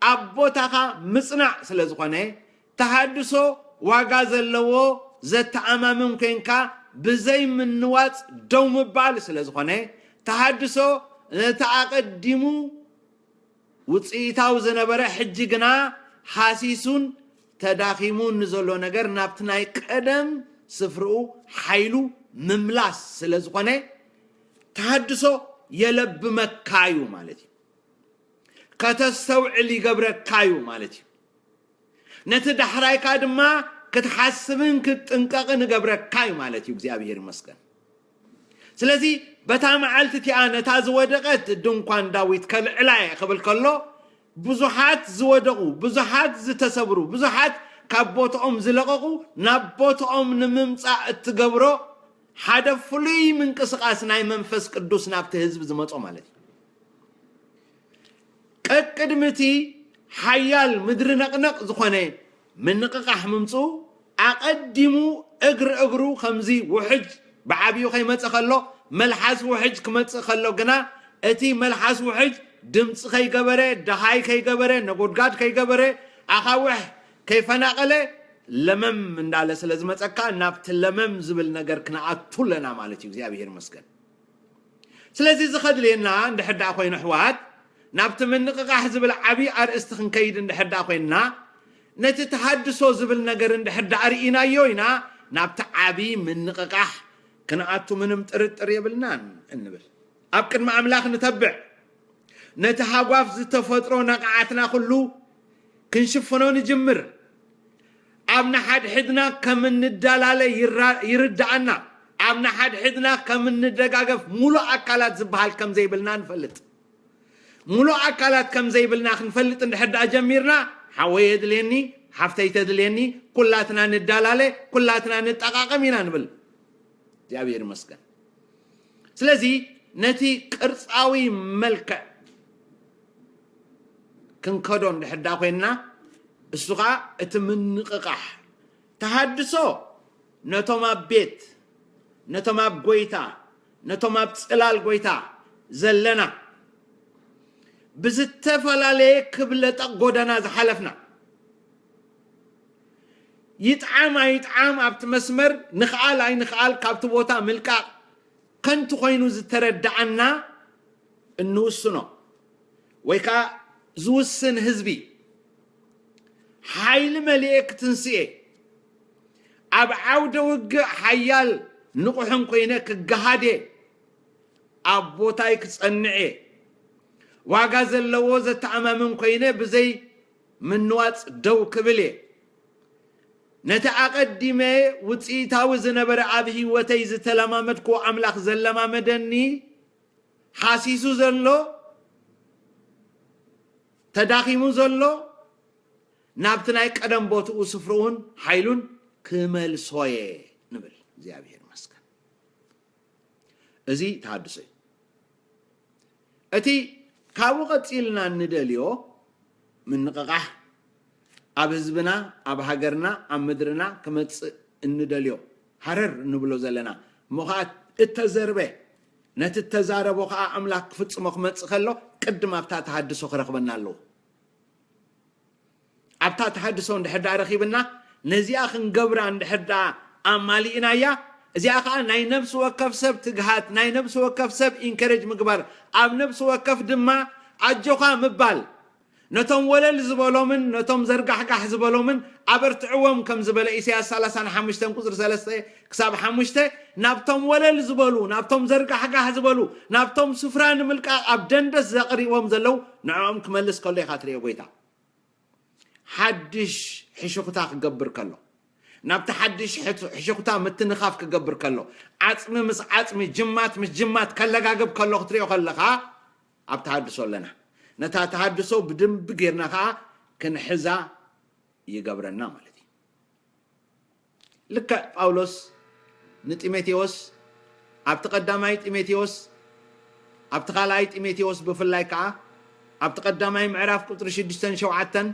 ኣብ ቦታኻ ምጽናዕ ስለ ዝኾነ፣ ተሃድሶ ዋጋ ዘለዎ ዘተኣማምን ኮንካ ብዘይ ምንዋጽ ደው ምባል ስለ ዝኾነ፣ ተሃድሶ ነቲ ኣቐዲሙ ውጽኢታዊ ዝነበረ ሕጂ ግና ሃሲሱን ተዳኺሙን ንዘሎ ነገር ናብቲ ናይ ቀደም ስፍርኡ ሓይሉ ምምላስ ስለ ዝኾነ፣ ተሃድሶ የለብመካ እዩ ማለት እዩ። ከተስተውዕል ይገብረካ እዩ ማለት እዩ። ነቲ ዳሕራይካ ድማ ክትሓስብን ክትጥንቀቕን ይገብረካ እዩ ማለት እዩ። እግዚኣብሔር ይመስገን። ስለዚ በታ መዓልቲ እቲኣ ነታ ዝወደቐት ድንኳን ዳዊት ከልዕላ እየ ክብል ከሎ፣ ብዙሓት ዝወደቑ፣ ብዙሓት ዝተሰብሩ፣ ብዙሓት ካብ ቦትኦም ዝለቐቑ ናብ ቦትኦም ንምምጻእ እትገብሮ ሓደ ፍሉይ ምንቅስቓስ ናይ መንፈስ ቅዱስ ናብቲ ህዝቢ ዝመጾ ማለት እዩ። ቀቅድሚ እቲ ሓያል ምድሪ ነቕነቕ ዝኾነ ምንቕቓሕ ምምፅኡ ኣቐዲሙ እግሪ እግሩ ከምዚ ውሕጅ ብዓብዩ ከይመፀ ከሎ፣ መልሓስ ውሕጅ ክመፅእ ከሎ ግና እቲ መልሓስ ውሕጅ ድምፂ ከይገበረ፣ ደሃይ ከይገበረ፣ ነጎድጋድ ከይገበረ፣ ኣኻውሕ ከይፈናቐለ ለመም እንዳለ ስለ ዝመፀካ ናብቲ ለመም ዝብል ነገር ክንኣቱ ኣለና ማለት እዩ። እግዚኣብሔር ይመስገን። ስለዚ እዚ ከድልየና እንድሕር ደኣ ኮይኑ ኣሕዋት፣ ናብቲ ምንቕቓሕ ዝብል ዓብዪ ኣርእስቲ ክንከይድ እንድሕር ደኣ ኮይንና፣ ነቲ ተሃድሶ ዝብል ነገር እንድሕር ደኣ ርኢናዮ ኢና ናብቲ ዓብዪ ምንቕቓሕ ክንኣቱ ምንም ጥርጥር የብልናን እንብል። ኣብ ቅድሚ ኣምላኽ ንተብዕ። ነቲ ሃጓፍ ዝተፈጥሮ ነቕዓትና ኩሉ ክንሽፍኖ ንጅምር። ኣብ ንሓድሕድና ከም እንዳላለ ይራ- ይርድኣና። ኣብ ንሓድሕድና ከም እንደጋገፍ ሙሉእ ኣካላት ዝበሃል ከም ዘይብልና ንፈልጥ። ሙሉእ ኣካላት ከም ዘይብልና ክንፈልጥ እንድሕር ደኣ ጀሚርና፣ ሓወይ የድልየኒ፣ ሓፍተይ ተድልየኒ፣ ኩላትና ንዳላለ፣ ኩላትና ንጠቓቐም ኢና ንብል። እግዚኣብሔር ይመስገን። ስለዚ ነቲ ቅርጻዊ መልክዕ ክንከዶ እንድሕር ደኣ ኮይንና፣ እሱ ኸኣ እቲ ምንቕቓሕ ተሃድሶ ነቶም ኣብ ቤት፣ ነቶም ኣብ ጎይታ፣ ነቶም ኣብ ጽላል ጎይታ ዘለና ብዝተፈላለየ ክብለጠቕ ጎደና ዝሓለፍና፣ ይጥዓም ኣይጥዓም ኣብቲ መስመር ንኽኣል ኣይንኽኣል ካብቲ ቦታ ምልቃቕ ከንቱ ኮይኑ ዝተረድኣና እንውስኖ ወይ ከዓ ዝውስን ህዝቢ፣ ሓይሊ መሊኤ ክትንስኤ፣ ኣብ ዓውደ ውግእ ሓያል ንቑሕን ኮይነ ክገሃድ እየ፣ ኣብ ቦታይ ክጸንዕ እየ፣ ዋጋ ዘለዎ ዘተኣማምን ኮይነ ብዘይ ምንዋጽ ደው ክብል እየ። ነቲ ኣቐዲመ ውጽኢታዊ ዝነበረ ኣብ ህይወተይ ዝተለማመድክዎ ኣምላኽ ዘለማመደኒ ሃሲሱ ዘሎ፣ ተዳኺሙ ዘሎ፣ ናብቲ ናይ ቀደም ቦትኡ ስፍርኡን ሓይሉን ክመልሶ እየ ንብል። እግዚኣብሔር ይመስገን። እዚ ተሃድሶ እዩ። እቲ ካብኡ ቀጺልና እንደልዮ ምንቕቓሕ ኣብ ህዝብና፣ ኣብ ሃገርና፣ ኣብ ምድርና ክመጽእ እንደልዮ ሃረር እንብሎ ዘለና እሞ ኸኣ እተዘርበ፣ ነቲ እተዛረቦ ኸኣ ኣምላኽ ክፍጽሞ ክመጽእ ከሎ ቅድም ኣብታ ተሃድሶ ክረኽበና ኣለዎ። ኣብታ ተሃድሶ እንድሕር ደኣ ረኺብና፣ ነዚኣ ክንገብራ እንድሕር ደኣ ኣማሊእናያ፣ እዚኣ ኸኣ ናይ ነብሲ ወከፍ ሰብ ትግሃት፣ ናይ ነብሲ ወከፍ ሰብ ኢንከሬጅ ምግባር፣ ኣብ ነብሲ ወከፍ ድማ ኣጆኻ ምባል፣ ነቶም ወለል ዝበሎምን ነቶም ዘርጋሕጋሕ ዝበሎምን ኣበርትዕዎም ከም ዝበለ ኢሳያስ ሰላሳን ሓሙሽተን ቁጽሪ ሰለስተ ክሳብ ሓሙሽተ፣ ናብቶም ወለል ዝበሉ፣ ናብቶም ዘርጋሕጋሕ ዝበሉ፣ ናብቶም ስፍራ ንምልቃቕ ኣብ ደንደስ ዘቕሪቦም ዘለዉ ንዕኦም ክመልስ ከሎ ኢኻ ትርእዮ ጎይታ። ሓድሽ ሕሹኽታ ክገብር ከሎ፣ ናብቲ ሓድሽ ሕት- ሕሹኽታ ምትንኻፍ ክገብር ከሎ፣ ዓጽሚ ምስ ዓጽሚ፣ ጅማት ምስ ጅማት ከለጋግብ ከሎ ክትሪኦ ከለኻ፣ ኣብ ተሃድሶ ኣለና። ነታ ተሃድሶ ብደንቢ ጌርና ኸኣ ክንሕዛ ይገብረና ማለት እዩ። ልክዕ ጳውሎስ ንጢሞቴዎስ ኣብቲ ቀዳማይ ጢሞቴዎስ፣ ኣብቲ ካልኣይ ጢሞቴዎስ ብፍላይ ከኣ ኣብቲ ቀዳማይ ምዕራፍ ቁጽሪ ሽዱሽተን ሸውዓተን፣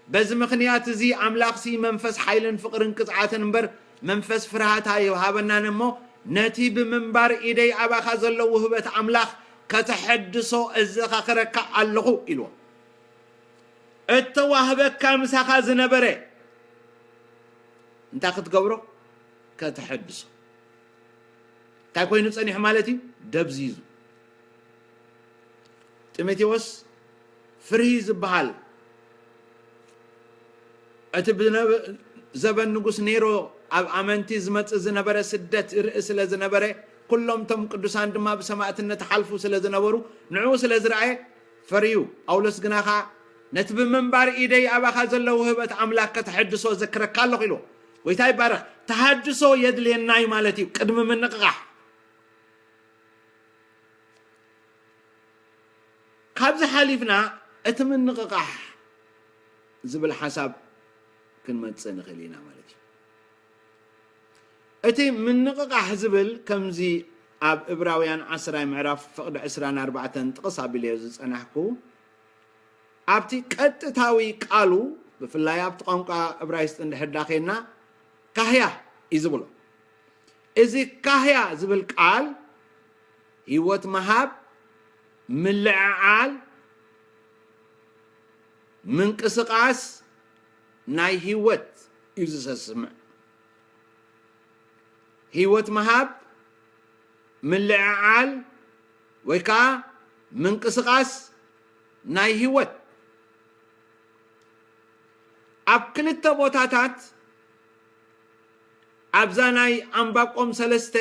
በዚ ምኽንያት እዚ ኣምላኽሲ መንፈስ ሓይልን ፍቕርን ቅጽዓትን እምበር መንፈስ ፍርሃት ኣይሃበናን እሞ፣ ነቲ ብምንባር ኢደይ ኣባኻ ዘሎ ውህበት ኣምላኽ ከተሐድሶ እዘኻኽረካ ኣለኹ ኢልዎ። እተዋህበካ ምሳኻ ዝነበረ እንታይ ክትገብሮ? ከተሐድሶ። እንታይ ኮይኑ ጸኒሑ ማለት እዩ? ደብዚዙ። ጢሞቴዎስ ፍርሂ ዝበሃል እቲ ብነበ- ዘበን ንጉስ ኔሮ ኣብ ኣመንቲ ዝመጽእ ዝነበረ ስደት ይርኢ ስለ ዝነበረ፣ ኩሎም እቶም ቅዱሳን ድማ ብሰማእትነት ሓልፉ ስለ ዝነበሩ፣ ንዕኡ ስለ ዝረኣየ ፈርዩ። ጳውሎስ ግና ኸኣ ነቲ ብምንባር ኢደይ ኣባኻ ዘሎ ውህበት ኣምላክ ከተሐድሶ ዘክረካ ኣለኹ ኢሉ። ጎይታ ይባረኽ። ተሃድሶ የድልየናይ ማለት እዩ፣ ቅድሚ ምንቕቓሕ። ካብዚ ሓሊፍና እቲ ምንቕቓሕ ዝብል ሓሳብ ክንመጽእ ንኽእል ኢና ማለት እዩ። እቲ ምንቕቓሕ ዝብል ከምዚ ኣብ እብራውያን ዓስራይ ምዕራፍ ፍቕዲ ዕስራን ኣርባዕተን ጥቕስ ኣቢለዮ ዝጸናሕኩ፣ ኣብቲ ቀጥታዊ ቃሉ፣ ብፍላይ ኣብቲ ቋንቋ እብራይስጥ እንድሕር ዳኼና፣ ካህያ እዩ ዝብሎ። እዚ ካህያ ዝብል ቃል ህይወት ምሃብ፣ ምልዕዓል፣ ምንቅስቓስ ናይ ህይወት እዩ ዝሰስምዕ። ህይወት ምሃብ፣ ምልዕዓል ወይ ከዓ ምንቅስቓስ ናይ ህይወት። ኣብ ክልተ ቦታታት ኣብዛ ናይ ኣንባቆም ሰለስተ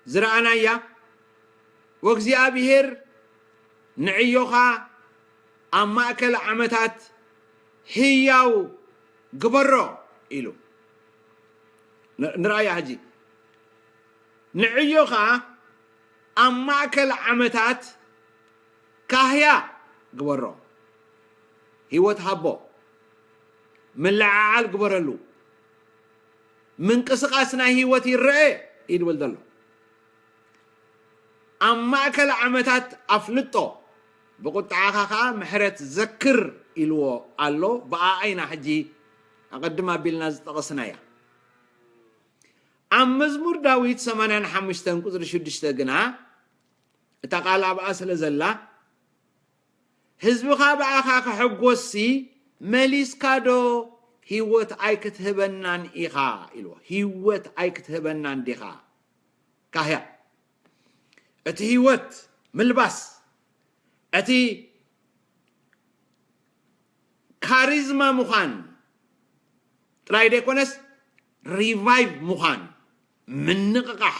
ዝረኣናያ፣ "ወእግዚኣብሔር ንዕዮኻ ኣብ ማእከል ዓመታት ህያው ግበሮ" ኢሉ። ን-፣ ንርኣያ ሕጂ። "ንዕዮኻ ኣብ ማእከል ዓመታት ካህያ ግበሮ፣ ህይወት ሃቦ፣ ምልዕዓል ግበረሉ፣ ምንቅስቓስ ናይ ህይወት ይረአ" እዩ ድብል ዘሎ። ኣብ ማእከል ዓመታት ኣፍልጦ፣ ብቁጥዓኻ ኸኣ ምሕረት ዘክር ኢልዎ ኣሎ። ብኣኣ ኢና ሕጂ ኣቐድም ኣቢልና ዝጠቐስናያ። ኣብ መዝሙር ዳዊት ሰማንያን ሓሙሽተን ቁጽሪ ሽዱሽተ ግና፣ እታ ቃል ኣብኣ ስለ ዘላ፣ "ህዝብኻ ብኣኻ ክሕጎስሲ መሊስካ ዶ ህይወት ኣይክትህበናን ኢኻ?" ኢልዎ። "ህይወት ኣይክትህበናን ዲኻ?" ካህያ። እቲ ህይወት ምልባስ፣ እቲ ካሪዝማ ምዃን ጥራይ ዘይኮነስ፣ ሪቫይቭ ምዃን፣ ምንቕቓሕ፣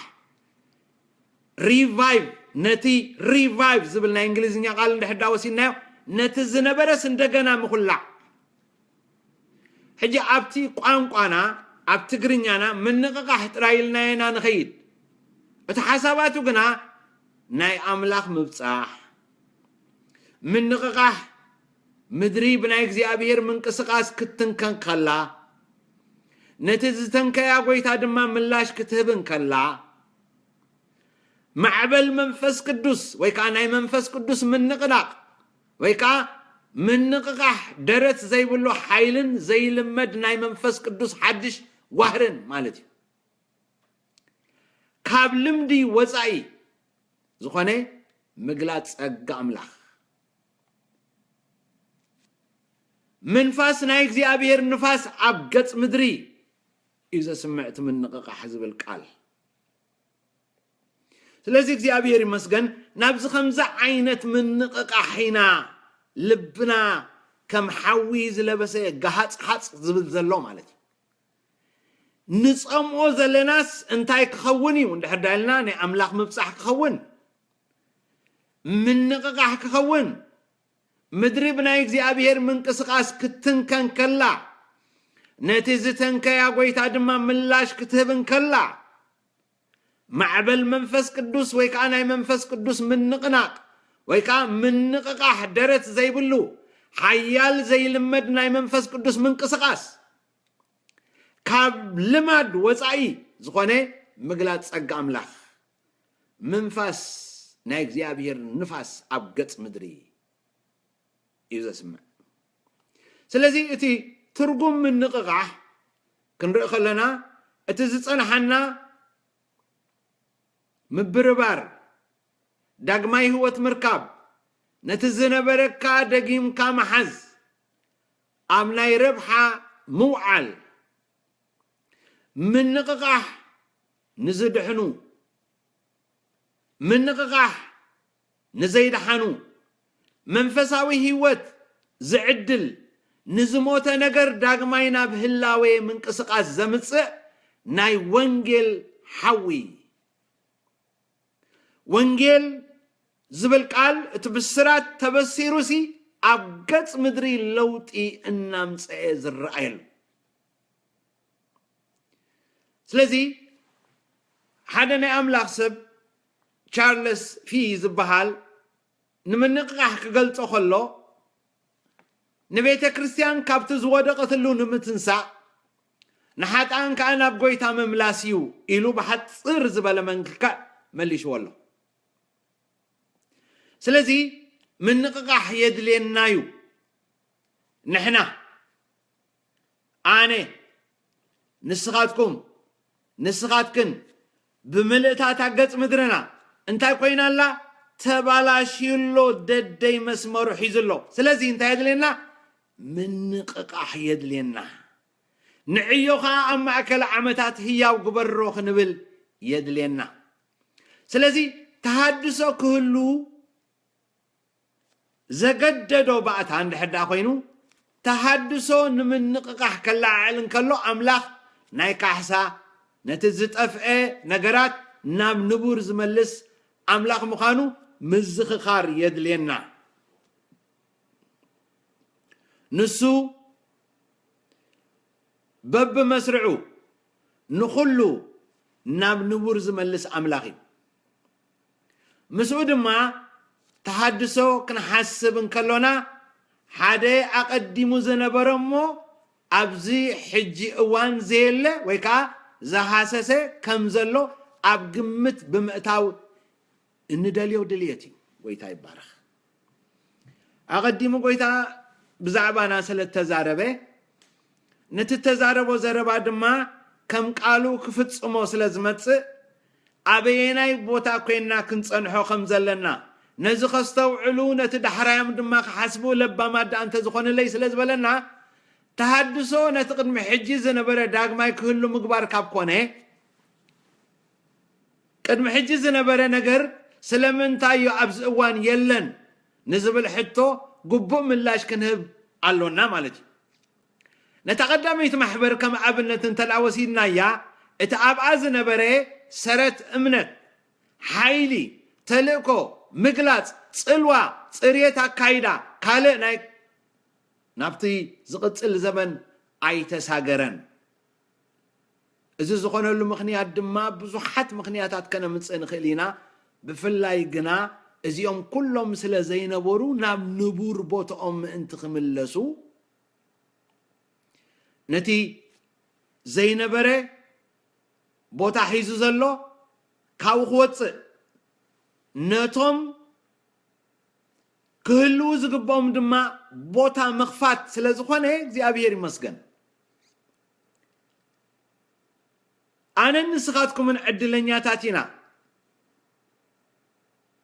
ሪቫይቭ፣ ነቲ ሪቫይቭ ዝብል ናይ እንግሊዝኛ ቃል እንድሕር ዳ ወሲድናዮ፣ ነቲ ዝነበረስ እንደገና ምኹላዕ። ሕጂ ኣብቲ ቋንቋና፣ ኣብ ትግርኛና ምንቕቓሕ ጥራይ ኢልናዮ ኢና ንኸይድ። እቲ ሓሳባቱ ግና ናይ ኣምላኽ ምብጻሕ፣ ምንቕቓሕ፣ ምድሪ ብናይ እግዚኣብሔር ምንቅስቓስ ክትትንከን ከላ፣ ነቲ ዝተንከያ ጐይታ ድማ ምላሽ ክትህብ እንከላ፣ ማዕበል መንፈስ ቅዱስ ወይ ከኣ ናይ መንፈስ ቅዱስ ምንቕናቕ ወይ ከኣ ምንቕቓሕ ደረት ዘይብሉ ሓይልን ዘይልመድ ናይ መንፈስ ቅዱስ ሓድሽ ዋህርን ማለት እዩ። ካብ ልምዲ ወጻኢ ዝኾነ ምግላጽ ጸጋ ኣምላኽ። ምንፋስ ናይ እግዚኣብሔር ንፋስ ኣብ ገጽ ምድሪ እዩ ዘስምዕ እቲ ምንቕቓሕ ዝብል ቃል። ስለዚ እግዚኣብሔር ይመስገን፣ ናብዚ ከምዚ ዓይነት ምንቕቓሕ ኢና ልብና ከም ሓዊ ዝለበሰ ገሃጽሓጽ ዝብል ዘሎ ማለት እዩ። ንጸምኦ ዘለናስ እንታይ ክኸውን እዩ? እንድሕር ዳልና ናይ ኣምላኽ ምብጻሕ ክኸውን፣ ምንቕቓሕ ክኸውን፣ ምድሪ ብናይ እግዚኣብሔር ምንቅስቓስ ክትትንከን ከላ፣ ነቲ ዝተንከያ ጐይታ ድማ ምላሽ ክትህብ እንከላ፣ ማዕበል መንፈስ ቅዱስ ወይ ከኣ ናይ መንፈስ ቅዱስ ምንቕናቕ ወይ ከኣ ምንቕቓሕ ደረት ዘይብሉ ሓያል ዘይልመድ ናይ መንፈስ ቅዱስ ምንቅስቓስ፣ ካብ ልማድ ወጻኢ ዝኾነ ምግላጽ ጸጋ ኣምላኽ፣ ምንፋስ ናይ እግዚኣብሔር ንፋስ ኣብ ገጽ ምድሪ እዩ ዘስምዕ። ስለዚ እቲ ትርጉም ምንቕቓሕ ክንርኢ ከለና፣ እቲ ዝጸንሓና ምብርባር፣ ዳግማይ ህይወት ምርካብ፣ ነቲ ዝነበረካ ደጊምካ ምሓዝ፣ ኣብ ናይ ረብሓ ምውዓል፣ ምንቕቓሕ ንዝድሕኑ፣ ምንቕቓሕ ንዘይደሓኑ፣ መንፈሳዊ ህይወት ዝዕድል፣ ንዝሞተ ነገር ዳግማይ ናብ ህላዌ ምንቅስቃስ ዘምጽእ ናይ ወንጌል ሓዊ። ወንጌል ዝብል ቃል፣ እቲ ብስራት ተበሲሩሲ ኣብ ገጽ ምድሪ ለውጢ እናምጽአ ዝረኣየሉ። ስለዚ ሓደ ናይ ኣምላኽ ሰብ ቻርለስ ፊ ዝበሃል ንምንቕቓሕ ክገልጾ ከሎ፣ ንቤተ ክርስቲያን ካብቲ ዝወደቐትሉ ንምትንሳእ፣ ንሓጥኣን ከኣ ናብ ጎይታ ምምላስ እዩ ኢሉ ብሓጽር ዝበለ መንክካእ መሊሽዎ ኣሎ። ስለዚ ምንቕቓሕ የድልየና እዩ። ንሕና፣ ኣነ፣ ንስኻትኩም፣ ንስኻትክን፣ ብምልእታታ ገጽ ምድርና እንታይ ኮይና ኣላ? ተባላሽዩ ኣሎ፣ ደደይ መስመሩ ሒዙ ኣሎ። ስለዚ እንታይ የድልየና? ምንቕቓሕ የድልየና። ንዕዮ ኸኣ ኣብ ማእከል ዓመታት ህያው ግበሮ ክንብል የድልየና። ስለዚ ተሃድሶ ክህሉ ዘገደዶ ባእታ እንድሕር ደኣ ኮይኑ፣ ተሃድሶ ንምንቕቓሕ ከለዓዕል እንከሎ፣ ኣምላኽ ናይ ካሕሳ፣ ነቲ ዝጠፍአ ነገራት ናብ ንቡር ዝመልስ ኣምላኽ ምዃኑ ምዝኽኻር የድልየና። ንሱ በብመስርዑ ንኹሉ ናብ ንቡር ዝመልስ ኣምላኽ እዩ። ምስኡ ድማ ተሃድሶ ክንሓስብ እንከሎና፣ ሓደ ኣቐዲሙ ዝነበረ እሞ ኣብዚ ሕጂ እዋን ዘየለ ወይ ከዓ ዝሃሰሰ ከም ዘሎ ኣብ ግምት ብምእታው እንደልዮ ድልየት እዩ። ጎይታ ይባረኽ። ኣቐዲሙ ጎይታ ብዛዕባና ስለ እተዛረበ፣ ነቲ እተዛረቦ ዘረባ ድማ ከም ቃሉ ክፍጽሞ ስለ ዝመጽእ፣ ኣበየናይ ቦታ ኮይንና ክንጸንሖ ከም ዘለና፣ ነዚ ከስተውዕሉ፣ ነቲ ዳሕራዮም ድማ ክሓስቡ ለባማት ደኣ እንተዝኾኑለይ ስለ ዝበለና፣ ተሃድሶ ነቲ ቅድሚ ሕጂ ዝነበረ ዳግማይ ክህሉ ምግባር ካብ ኮነ፣ ቅድሚ ሕጂ ዝነበረ ነገር ስለምንታይ እዩ ኣብዚ እዋን የለን ንዝብል ሕቶ ግቡእ ምላሽ ክንህብ ኣሎና ማለት እዩ። ነታ ቀዳመይቲ ማሕበር ከም ኣብነት እንተ ደኣ ወሲድናያ፣ እቲ ኣብኣ ዝነበረ ሰረት እምነት፣ ሓይሊ፣ ተልእኮ፣ ምግላጽ፣ ጽልዋ፣ ጽርየት ኣካይዳ፣ ካልእ ናይ ናብቲ ዝቕጽል ዘመን ኣይተሳገረን። እዚ ዝኾነሉ ምኽንያት ድማ ብዙሓት ምኽንያታት ከነምጽእ ንኽእል ኢና። ብፍላይ ግና እዚኦም ኩሎም ስለ ዘይነበሩ ናብ ንቡር ቦትኦም ምእንቲ ክምለሱ ነቲ ዘይነበረ ቦታ ሒዙ ዘሎ ካብኡ ክወጽእ ነቶም ክህልዉ ዝግብኦም ድማ ቦታ ምኽፋት ስለ ዝኾነ እግዚኣብሔር ይመስገን። ኣነን ንስኻትኩምን ዕድለኛታት ኢና።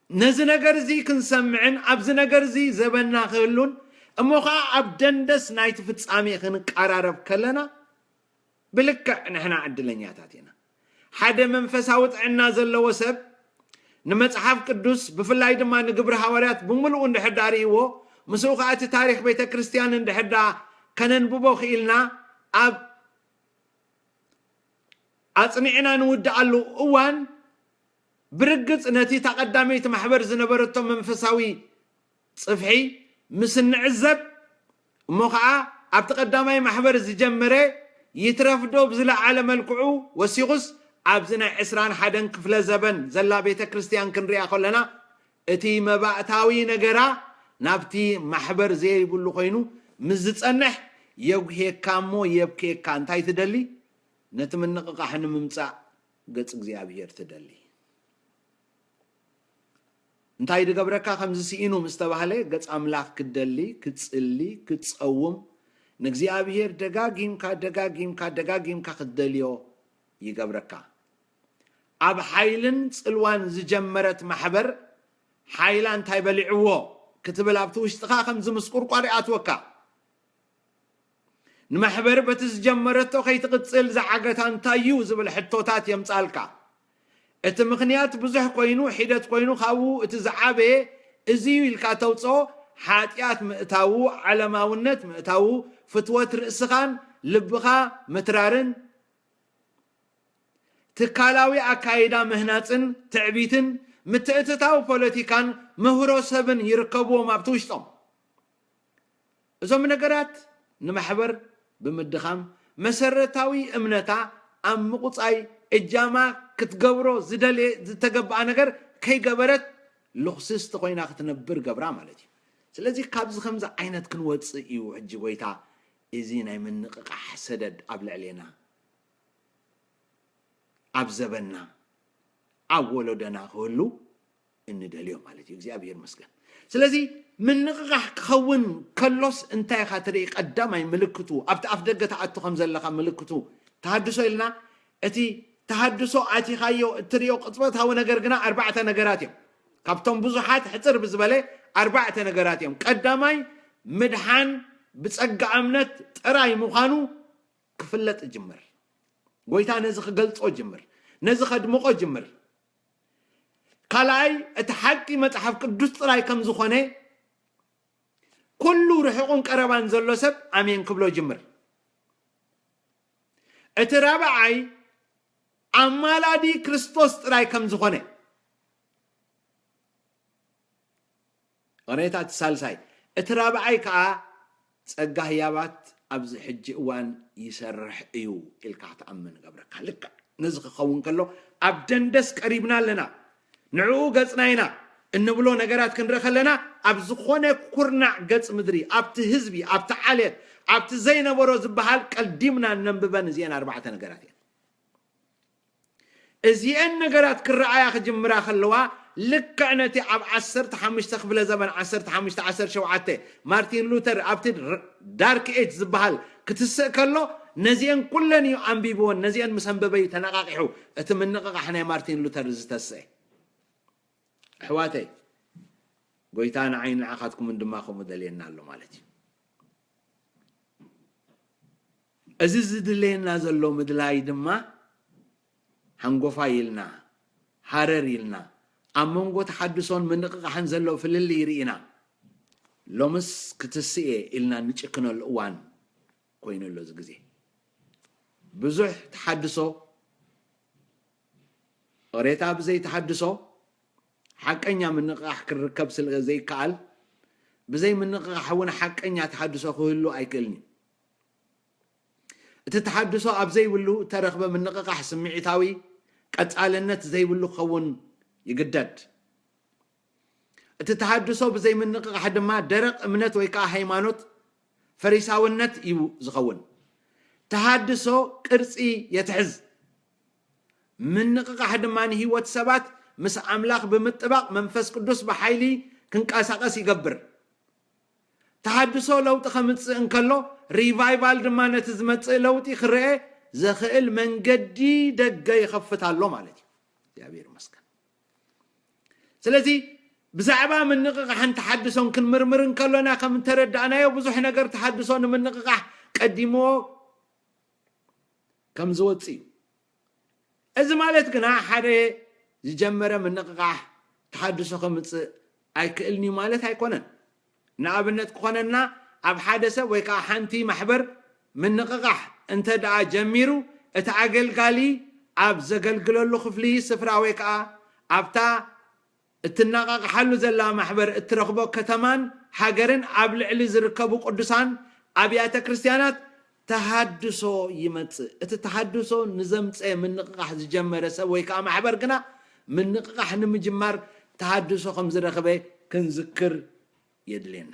ነዚ ነገር እዚ ክንሰምዕን ኣብዚ ነገር እዚ ዘበና ክህሉን እሞ ኸዓ ኣብ ደንደስ ናይቲ ፍጻሜ ክንቀራረብ ከለና ብልክዕ ንሕና ዕድለኛታት ኢና። ሓደ መንፈሳዊ ጥዕና ዘለዎ ሰብ ንመጽሓፍ ቅዱስ ብፍላይ ድማ ንግብሪ ሃዋርያት ብምሉኡ እንድሕር ደኣ ርእይዎ ምስኡ ኸዓ እቲ ታሪኽ ቤተ ክርስቲያን እንድሕር ደኣ ከነንብቦ ክኢልና ኣብ ኣጽኒዕና ንውድኣሉ እዋን ብርግጽ ነቲ እታ ቀዳመይቲ ማሕበር ዝነበረቶ መንፈሳዊ ጽፍሒ ምስ እንዕዘብ እሞ ኸዓ ኣብቲ ቀዳማይ ማሕበር ዝጀመረ ይትረፍዶ ብዝለዓለ መልክዑ ወሲኹስ ኣብዚ ናይ ዕስራን ሓደን ክፍለ ዘበን ዘላ ቤተ ክርስቲያን ክንሪኣ ከለና እቲ መባእታዊ ነገራ ናብቲ ማሕበር ዘይብሉ ኮይኑ ምስ ዝጸንሕ የጉሄካ እሞ የብክየካ እንታይ ትደሊ? ነቲ ምንቕቓሕ ንምምጻእ ገጽ እግዚኣብሔር ትደሊ። እንታይ ድገብረካ ከምዚ ስኢኑ ምስ ተባህለ ገጽ ኣምላኽ ክደሊ፣ ክጽሊ፣ ክጸውም ንእግዚኣብሔር ደጋጊምካ ደጋጊምካ ደጋጊምካ ክትደልዮ ይገብረካ። ኣብ ሓይልን ጽልዋን ዝጀመረት ማሕበር ሓይላ እንታይ በሊዕዎ ክትብል ኣብቲ ውሽጥኻ ከምዚ ምስቁርቋር ይኣትወካ። ንማሕበር በቲ ዝጀመረቶ ከይትቕጽል ዝዓገታ እንታይ እዩ ዝብል ሕቶታት የምጻልካ። እቲ ምኽንያት ብዙሕ ኮይኑ ሒደት ኮይኑ ካብኡ እቲ ዝዓበየ እዚ እዩ ኢልካ ተውፅኦ ሓጢኣት ምእታዉ፣ ዓለማውነት ምእታዉ፣ ፍትወት ርእስኻን ልብኻ ምትራርን፣ ትካላዊ ኣካይዳ ምህናጽን ትዕቢትን ምትእትታው ፖለቲካን ምህሮ ሰብን ይርከብዎም ኣብቲ ውሽጦም። እዞም ነገራት ንማሕበር ብምድኻም መሰረታዊ እምነታ ኣብ ምቑጻይ እጃማ ክትገብሮ ዝደልየ ዝተገብኣ ነገር ከይገበረት ልኽስስቲ ኮይና ክትነብር ገብራ ማለት እዩ። ስለዚ ካብዚ ከምዚ ዓይነት ክንወጽእ እዩ ሕጂ ጎይታ እዚ ናይ ምንቕቓሕ ሰደድ ኣብ ልዕሌና ኣብ ዘበንና ኣብ ወለዶና ክህሉ እንደልዮ ማለት እዩ። እግዚኣብሔር ይመስገን። ስለዚ ምንቕቓሕ ክኸውን ከሎስ እንታይ ኢኻ ትርኢ? ቀዳማይ ምልክቱ ኣብቲ ኣፍ ደገ ትኣቱ ከም ዘለኻ ምልክቱ ተሃድሶ ኢልና እቲ ተሃድሶ ኣቲኻዮ እትሪኦ ቅጽበታዊ ነገር ግና ኣርባዕተ ነገራት እዮም። ካብቶም ብዙሓት ሕጽር ብዝበለ ኣርባዕተ ነገራት እዮም። ቀዳማይ ምድሓን ብጸጋ እምነት ጥራይ ምዃኑ ክፍለጥ ጅምር። ጎይታ ነዚ ክገልጾ ጅምር፣ ነዚ ከድምቆ ጅምር። ካልኣይ እቲ ሓቂ መጽሓፍ ቅዱስ ጥራይ ከም ዝኾነ ኩሉ ርሑቕን ቀረባን ዘሎ ሰብ ኣሜን ክብሎ ጅምር። እቲ ራብዓይ ኣማላዲ ክርስቶስ ጥራይ ከም ዝኾነ። ቕሬታ እቲ ሳልሳይ። እቲ ራብዓይ ከኣ ጸጋ ህያባት ኣብዚ ሕጂ እዋን ይሰርሕ እዩ ኢልካ ክትኣምን እገብረካ። ልክዕ ነዚ ክኸውን ከሎ ኣብ ደንደስ ቀሪብና ኣለና። ንዕኡ ገጽና ኢና እንብሎ ነገራት ክንርኢ ከለና ኣብ ዝኾነ ኩርናዕ ገጽ ምድሪ፣ ኣብቲ ህዝቢ፣ ኣብቲ ዓሌት፣ ኣብቲ ዘይነበሮ ዝበሃል ቀዲምና እነንብበን እዚአን ኣርባዕተ ነገራት እየን። እዚአን ነገራት ክረኣያ ክጅምራ ከለዋ ልክዕ ነቲ ኣብ ዓሰርተ ሓሙሽተ ክፍለ ዘመን ዓሰርተ ሓሙሽተ ዓሰርተ ሸውዓተ ማርቲን ሉተር ኣብቲ ር- ዳርክ ኤጅ ዝበሃል ክትስእ ከሎ ነዚአን ኩለን እዩ ኣንቢብወን። ነዚአን ምስ ኣንበበ እዩ ተነቓቒሑ እቲ ምንቕቓሕ ናይ ማርቲን ሉተር ዝተስአ። ኣሕዋተይ ጎይታ ንዓይ ንዓኻትኩምን ድማ ከምኡ ደልየና ኣሎ ማለት እዩ። እዚ ዝድለየና ዘሎ ምድላይ ድማ ሓንጎፋይ ኢልና ሃረር ኢልና ኣብ መንጎ ተሓድሶን ምንቕቓሕን ዘሎ ፍልልይ ርኢና ሎምስ ክትስእ እየ ኢልና ንጭክነሉ እዋን ኮይኑ ኣሎ እዚ ግዜ። ብዙሕ ተሓድሶ ቕሬታ ብዘይ ተሓድሶ ሓቀኛ ምንቕቓሕ ክርከብ ስለ ዘይከኣል ብዘይ ምንቕቓሕ እውን ሓቀኛ ተሓድሶ ክህሉ ኣይክእልን እዩ። እቲ ተሓድሶ ኣብ ዘይብሉ እተረኽበ ምንቕቓሕ ስምዒታዊ ቀጻልነት ዘይብሉ ክኸውን ይግደድ። እቲ ተሃድሶ ብዘይ ምንቕቓሕ ድማ ደረቕ እምነት ወይ ከዓ ሃይማኖት ፈሪሳውነት እዩ ዝኸውን። ተሃድሶ ቅርጺ የትሕዝ። ምንቕቓሕ ድማ ንህይወት ሰባት ምስ ኣምላኽ ብምጥባቕ መንፈስ ቅዱስ ብሓይሊ ክንቀሳቐስ ይገብር። ተሃድሶ ለውጢ ከምጽእ እንከሎ ሪቫይቫል ድማ ነቲ ዝመጽእ ለውጢ ክረአ ዘኽእል መንገዲ ደገ ይኸፍት ኣሎ ማለት እዩ። እግዚኣብሔር ይመስገን። ስለዚ ብዛዕባ ምንቕቓሕን ተሓድሶን ክንምርምር እንከሎና ከም እንተረዳእናዮ ብዙሕ ነገር ተሓድሶ ንምንቕቓሕ ቀዲምዎ ከም ዝወጽእ እዩ። እዚ ማለት ግና ሓደ ዝጀመረ ምንቕቓሕ ተሓድሶ ከምጽእ ኣይክእልን እዩ ማለት ኣይኮነን። ንኣብነት ክኾነና ኣብ ሓደ ሰብ ወይ ከዓ ሓንቲ ማሕበር ምንቕቓሕ እንተ ደኣ ጀሚሩ እቲ ኣገልጋሊ ኣብ ዘገልግለሉ ክፍሊ ስፍራ ወይ ከዓ ኣብታ እትነቓቕሓሉ ዘላ ማሕበር እትረኽቦ ከተማን ሃገርን ኣብ ልዕሊ ዝርከቡ ቅዱሳን ኣብያተ ክርስቲያናት ተሃድሶ ይመጽእ። እቲ ተሃድሶ ንዘምጸ ምንቕቓሕ ዝጀመረ ሰብ ወይ ከዓ ማሕበር ግና ምንቕቓሕ ንምጅማር ተሃድሶ ከም ዝረኸበ ክንዝክር የድልየና።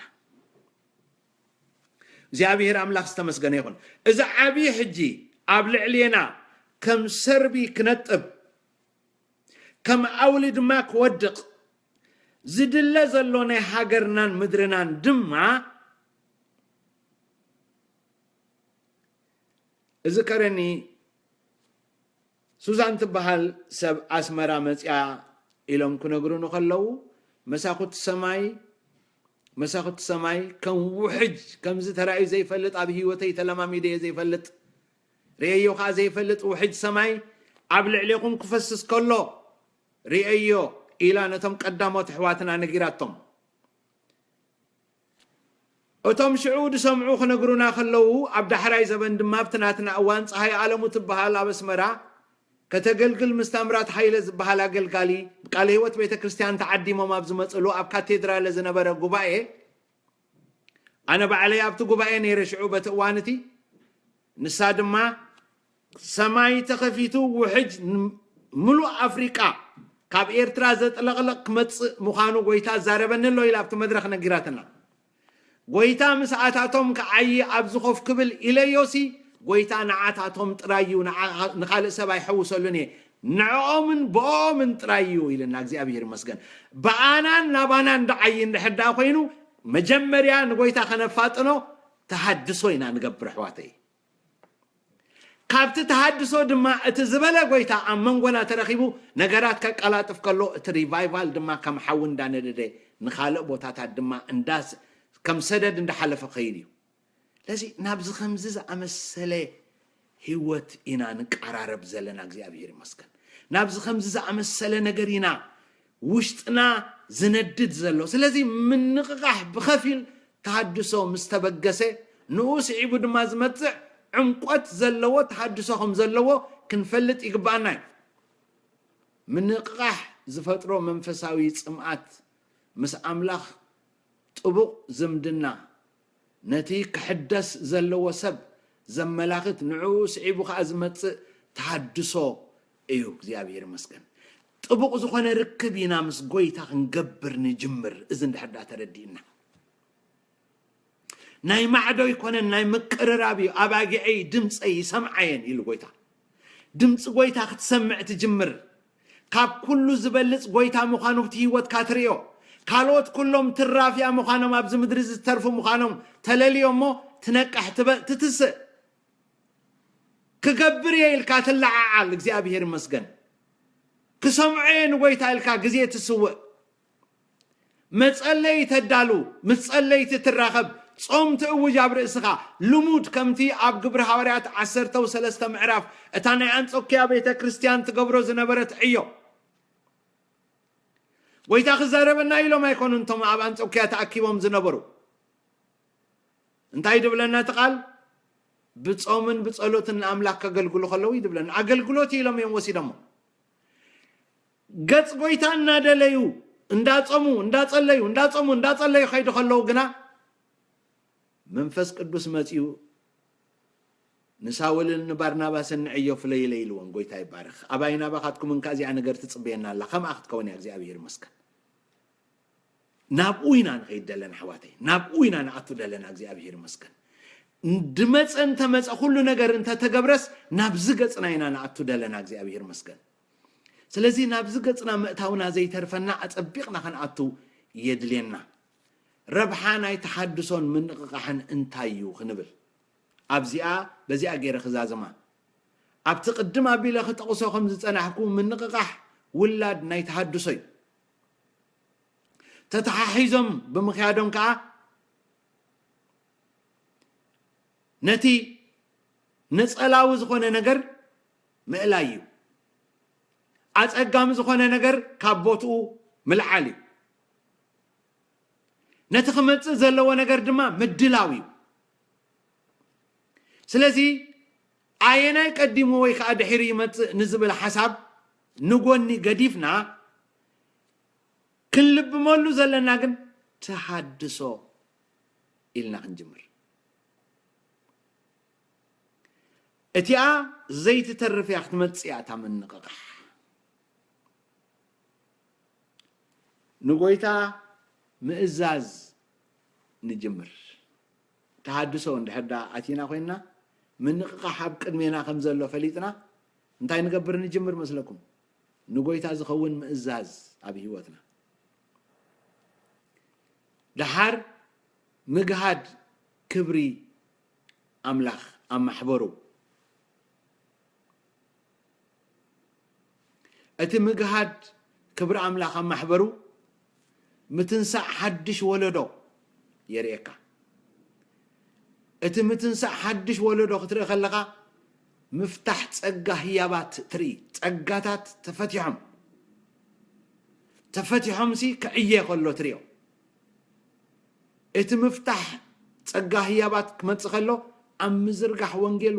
እግዚኣብሔር ኣምላኽ ዝተመስገነ ይኹን። እዚ ዓብዪ ሕጂ ኣብ ልዕሌና ከም ሰርቢ ክነጥብ ከም ኣውሊ ድማ ክወድቕ ዝድለ ዘሎ ናይ ሃገርናን ምድርናን ድማ እዚ ከረኒ ሱዛን ትበሃል ሰብ ኣስመራ መፅያ ኢሎም ክነግሩኒ ከለዉ መሳኹቲ ሰማይ መሳኹቲ ሰማይ ከም ውሕጅ ከምዚ ተራእዩ ዘይፈልጥ ኣብ ህይወተይ ተለማሚደዮ ዘይፈልጥ ርእየዮ ከዓ ዘይፈልጥ ውሕጅ ሰማይ ኣብ ልዕሌኹም ክፈስስ ከሎ ርእየዮ ኢላ ነቶም ቀዳሞት ኣሕዋትና ነጊራቶም። እቶም ሽዑ ዝሰምዑ ክነግሩና ከለዉ፣ ኣብ ዳሕራይ ዘበን ድማ ኣብቲ ናትና እዋን ፀሃይ ኣለሙ ትበሃል ኣብ ኣስመራ ከተገልግል ምስ ታምራት ሃይለ ዝበሃል ኣገልጋሊ፣ ብቃለ ህይወት ቤተ ክርስቲያን ተዓዲሞም ኣብ ዝመፅሉ ኣብ ካቴድራለ ዝነበረ ጉባኤ፣ ኣነ ባዕለይ ኣብቲ ጉባኤ ነይረ። ሽዑ በቲ እዋን እቲ ንሳ ድማ ሰማይ ተኸፊቱ ውሕጅ ን-፣ ምሉእ ኣፍሪቃ ካብ ኤርትራ ዘጥለቕለቕ ክመጽእ ምዃኑ ጎይታ ዛረበኒ ኣሎ ኢላ ኣብቲ መድረኽ ነጊራትና። ጎይታ ምስኣታቶም ክዓዪ ኣብዚ ኮፍ ክብል ኢለዮሲ፣ ጎይታ ንዓታቶም ጥራይ እዩ፣ ንዓ-፣ ንኻልእ ሰብ ኣይሐውሰሉን እየ፣ ንዕኦምን ብኦምን ጥራይ እዩ ኢልና። እግዚኣብሔር ይመስገን። ብኣናን ናባናን ደዓዪ እንድሕር ደኣ ኮይኑ፣ መጀመርያ ንጎይታ ከነፋጥኖ ተሃድሶ ኢና ንገብር ኣሕዋተይ። ካብቲ ተሃድሶ ድማ እቲ ዝበለ ጎይታ ኣብ መንጎና ተረኺቡ ነገራት ከቀላጥፍ ከሎ፣ እቲ ሪቫይቫል ድማ ከም ሓዊ እንዳነደደ ንኻልእ ቦታታት ድማ እንዳስ-፣ ከም ሰደድ እንዳሓለፈ ኸይድ እዩ። ስለዚ ናብዚ ከምዚ ዝኣመሰለ ህይወት ኢና ንቀራረብ ዘለና። እግዚኣብሔር ይመስገን። ናብዚ ከምዚ ዝኣመሰለ ነገር ኢና ውሽጥና ዝነድድ ዘሎ። ስለዚ ምንቕቓሕ ብኸፊል ተሃድሶ ምስ ተበገሰ፣ ንኡ ስዒቡ ድማ ዝመጽእ ዕምቆት ዘለዎ ተሃድሶ ከም ዘለዎ ክንፈልጥ ይግብኣና እዩ። ምንቕቓሕ ዝፈጥሮ መንፈሳዊ ጽምኣት ምስ ኣምላኽ ጥቡቕ ዝምድና፣ ነቲ ክሕደስ ዘለዎ ሰብ ዘመላኽት፣ ንዕኡ ስዒቡ ኸኣ ዝመጽእ ተሃድሶ እዩ። እግዚኣብሔር ይመስገን። ጥቡቕ ዝኾነ ርክብ ኢና ምስ ጎይታ ክንገብር ንጅምር። እዚ እንድሕር ደኣ ተረዲእና፣ ናይ ማዕዶ ኣይኮነን፣ ናይ ምቅርራብ እዩ። "ኣባጊዐይ ድምፀይ ይሰምዓየን" ኢሉ ጎይታ። ድምፂ ጎይታ ክትሰምዕ ትጅምር። ካብ ኩሉ ዝበልፅ ጎይታ ምዃኑ ብቲ ህይወትካ ትርእዮ። ካልኦት ኩሎም ትራፊያ ምዃኖም፣ ኣብዚ ምድሪ ዝተርፉ ምዃኖም ተለልዮ እሞ ትነቅሕ፣ ትበ-፣ ትትስእ። "ክገብር እየ" ኢልካ ትለዓዓል። እግዚኣብሔር ይመስገን። "ክሰምዖ እየ ንጎይታ" ኢልካ ግዜ ትስውእ። መጸለዪ ተዳሉ፣ ምስ ጸለይቲ ትራኸብ፣ ጾም ትእውጅ ኣብ ርእስኻ። ልሙድ ከምቲ ኣብ ግብሪ ሃዋርያት ዓሰርተው ሰለስተ ምዕራፍ እታ ናይ ኣንጾክያ ቤተ ክርስቲያን ትገብሮ ዝነበረት ዕዮ። ጎይታ ክዛረበና ኢሎም ኣይኮኑን እቶም ኣብ ኣንጾክያ ተኣኪቦም ዝነበሩ። እንታይ ድብለና እቲ ቃል? ብጾምን ብጸሎትን ንኣምላኽ ከገልግሉ ከለዉ እዩ ድብለና። ኣገልግሎት እዩ ኢሎም እዮም ወሲዶሞ። ገጽ ጎይታ እናደለዩ፣ እንዳጾሙ፣ እንዳጸለዩ፣ እንዳጾሙ፣ እንዳጸለዩ ከይዱ ከለዉ ግና፣ መንፈስ ቅዱስ መጺኡ ንሳውልን ንባርናባስን ንዕዮ ፍለይለይ ኢልዎም። ጎይታ ይባረኽ። ኣባይ ናባኻትኩም እንካ እዚኣ ነገር ትጽበየና ኣላ። ከምኣ ክትከውን እያ። እግዚኣብሔር ይመስገን። ናብኡ ኢና ንኸይድ ደለና ኣሕዋተይ፣ ናብኡ ኢና ንኣቱ ደለና። እግዚኣብሔር ይመስገን። ድመፀ እንተመፀ፣ ኩሉ ነገር እንተተገብረስ፣ ናብዚ ገፅና ኢና ንኣቱ ደለና። እግዚኣብሔር ይመስገን። ስለዚ ናብዚ ገፅና ምእታውና ዘይተርፈና፣ ኣፀቢቕና ክንኣቱ የድልየና። ረብሓ ናይ ተሓድሶን ምንቕቓሕን እንታይ እዩ ክንብል፣ ኣብዚኣ፣ በዚኣ ገይረ ክዛዝማ። ኣብቲ ቅድም ኣቢለ ክጠቕሶ ከም ዝጸናሕኩ፣ ምንቕቓሕ ውላድ ናይ ተሃድሶ እዩ። ተተሓሒዞም ብምኽያዶም ከኣ፣ ነቲ ነጸላዊ ዝኾነ ነገር ምእላይ እዩ። ኣጸጋሚ ዝኾነ ነገር ካብ ቦትኡ ምልዓል እዩ። ነቲ ክመጽእ ዘለዎ ነገር ድማ ምድላው እዩ። ስለዚ ኣየናይ ቀዲሙ ወይ ከኣ ድሒሩ ይመጽእ ንዝብል ሓሳብ ንጎኒ ገዲፍና፣ ክንልብመሉ ዘለና ግን ተሃድሶ ኢልና ክንጅምር። እቲኣ ዘይትተርፍ እያ ክትመጽእ እያ እታ ምንቕቓሕ። ንጎይታ ምእዛዝ ንጅምር። ተሃድሶ እንድሕር ደኣ ኣቲና ኮይንና፣ ምንቕቓሕ ኣብ ቅድሜና ከም ዘሎ ፈሊጥና፣ እንታይ ንገብር ንጅምር መስለኩም? ንጎይታ ዝኸውን ምእዛዝ ኣብ ህይወትና። ደሓር ምግሃድ ክብሪ ኣምላኽ ኣብ ማሕበሩ። እቲ ምግሃድ ክብሪ ኣምላኽ ኣብ ማሕበሩ፣ ምትንሳእ ሓድሽ ወለዶ የርእየካ። እቲ ምትንሳእ ሓድሽ ወለዶ ክትርኢ ከለኻ፣ ምፍታሕ ጸጋ ህያባት ትርኢ። ጸጋታት ተፈቲሖም፣ ተፈቲሖምሲ ክዕየ ከሎ ትርእዮ። እቲ ምፍታሕ ጸጋ ህያባት ክመጽእ ከሎ ኣብ ምዝርጋሕ ወንጌል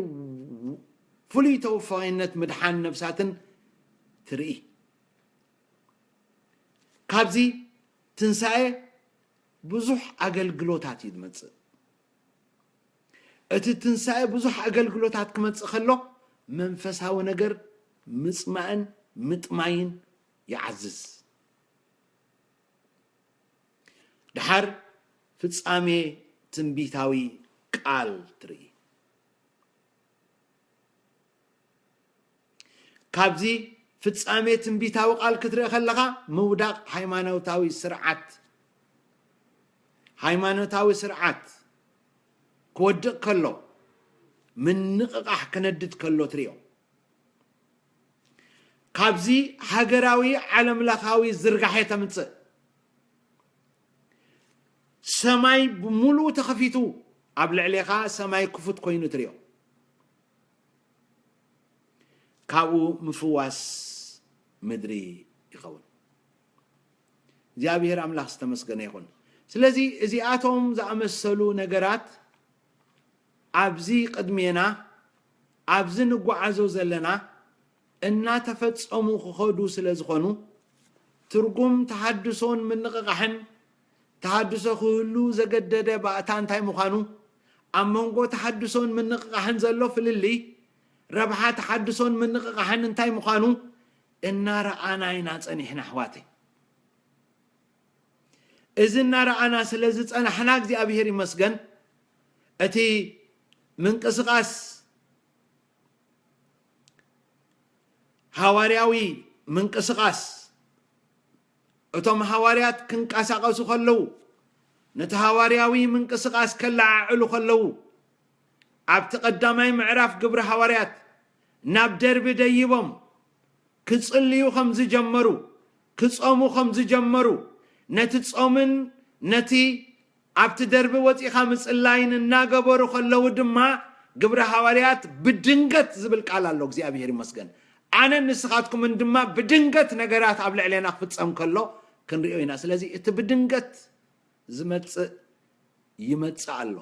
ፍሉይ ተወፋይነት ምድሓን ነብሳትን ትርኢ። ካብዚ ትንሳኤ ብዙሕ ኣገልግሎታት እዩ ዝመጽእ። እቲ ትንሳኤ ብዙሕ ኣገልግሎታት ክመጽእ ከሎ መንፈሳዊ ነገር ምጽማእን ምጥማይን ይዓዝዝ። ድሓር ፍጻሜ ትንቢታዊ ቃል ትርኢ። ካብዚ ፍጻሜ ትንቢታዊ ቃል ክትርኢ ከለኻ ምውዳቕ ሃይማኖታዊ ስርዓት ሃይማኖታዊ ስርዓት ክወድቕ ከሎ ምንቕቓሕ ክነድድ ከሎ ትሪኦ። ካብዚ ሃገራዊ ዓለምለኻዊ ዝርጋሐ ተምጽእ። ሰማይ ብምሉኡ ተኸፊቱ ኣብ ልዕሌኻ ሰማይ ክፉት ኮይኑ ትሪኦ። ካብኡ ምፍዋስ ምድሪ ይኸውን። እግዚኣብሔር ኣምላኽ ዝተመስገነ ይኹን። ስለዚ እዚኣቶም ዝኣመሰሉ ነገራት ኣብዚ ቅድሜና ኣብዚ ንጓዓዞ ዘለና እናተፈጸሙ ክኸዱ ስለ ዝኾኑ ትርጉም ተሃድሶን ምንቕቓሕን ተሃድሶ ክህሉ ዘገደደ ባእታ እንታይ ምዃኑ ኣብ መንጎ ተሃድሶን ምንቕቓሕን ዘሎ ፍልልይ ረብሓ ተሃድሶን ምንቕቓሕን እንታይ ምዃኑ እናረኣና ኢና ጸኒሕና ኣሕዋተይ። እዚ እናረኣና ስለ ዝጸናሕና እግዚኣብሔር ይመስገን። እቲ ምንቅስቓስ ሃዋርያዊ ምንቅስቓስ እቶም ሃዋርያት ክንቀሳቐሱ ከለዉ ነቲ ሃዋርያዊ ምንቅስቓስ ከለዓዕሉ ከለዉ ኣብቲ ቀዳማይ ምዕራፍ ግብሪ ሃዋርያት ናብ ደርቢ ደይቦም ክጽልዩ ከም ዝጀመሩ ክጾሙ ከም ዝጀመሩ ነቲ ጾምን ነቲ ኣብቲ ደርቢ ወጺኻ ምጽላይን እናገበሩ ከለዉ ድማ ግብረ ሃዋርያት ብድንገት ዝብል ቃል ኣሎ። እግዚኣብሔር ይመስገን። ኣነን ንስኻትኩምን ድማ ብድንገት ነገራት ኣብ ልዕሌና ክፍጸም ከሎ ክንሪኦ ኢና። ስለዚ እቲ ብድንገት ዝመጽእ ይመጽእ ኣሎ።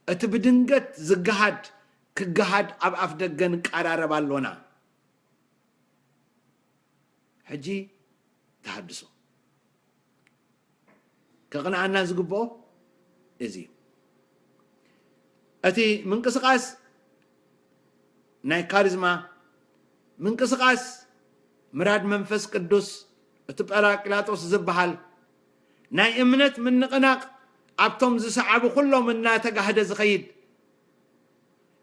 እቲ ብድንገት ዝገሃድ ክገሃድ ኣብ ኣፍ ደገ ንቀራረብ ኣሎና። ሕጂ ተሃድሶ ከቕንኣና ዝግብኦ እዚ እዩ። እቲ ምንቅስቓስ ናይ ካሪዝማ ምንቅስቓስ ምራድ መንፈስ ቅዱስ እቲ ጳራቅላጦስ ዝበሃል ናይ እምነት ምንቕናቕ ኣብቶም ዝሰዓቡ ኩሎም እናተጋህደ ዝኸይድ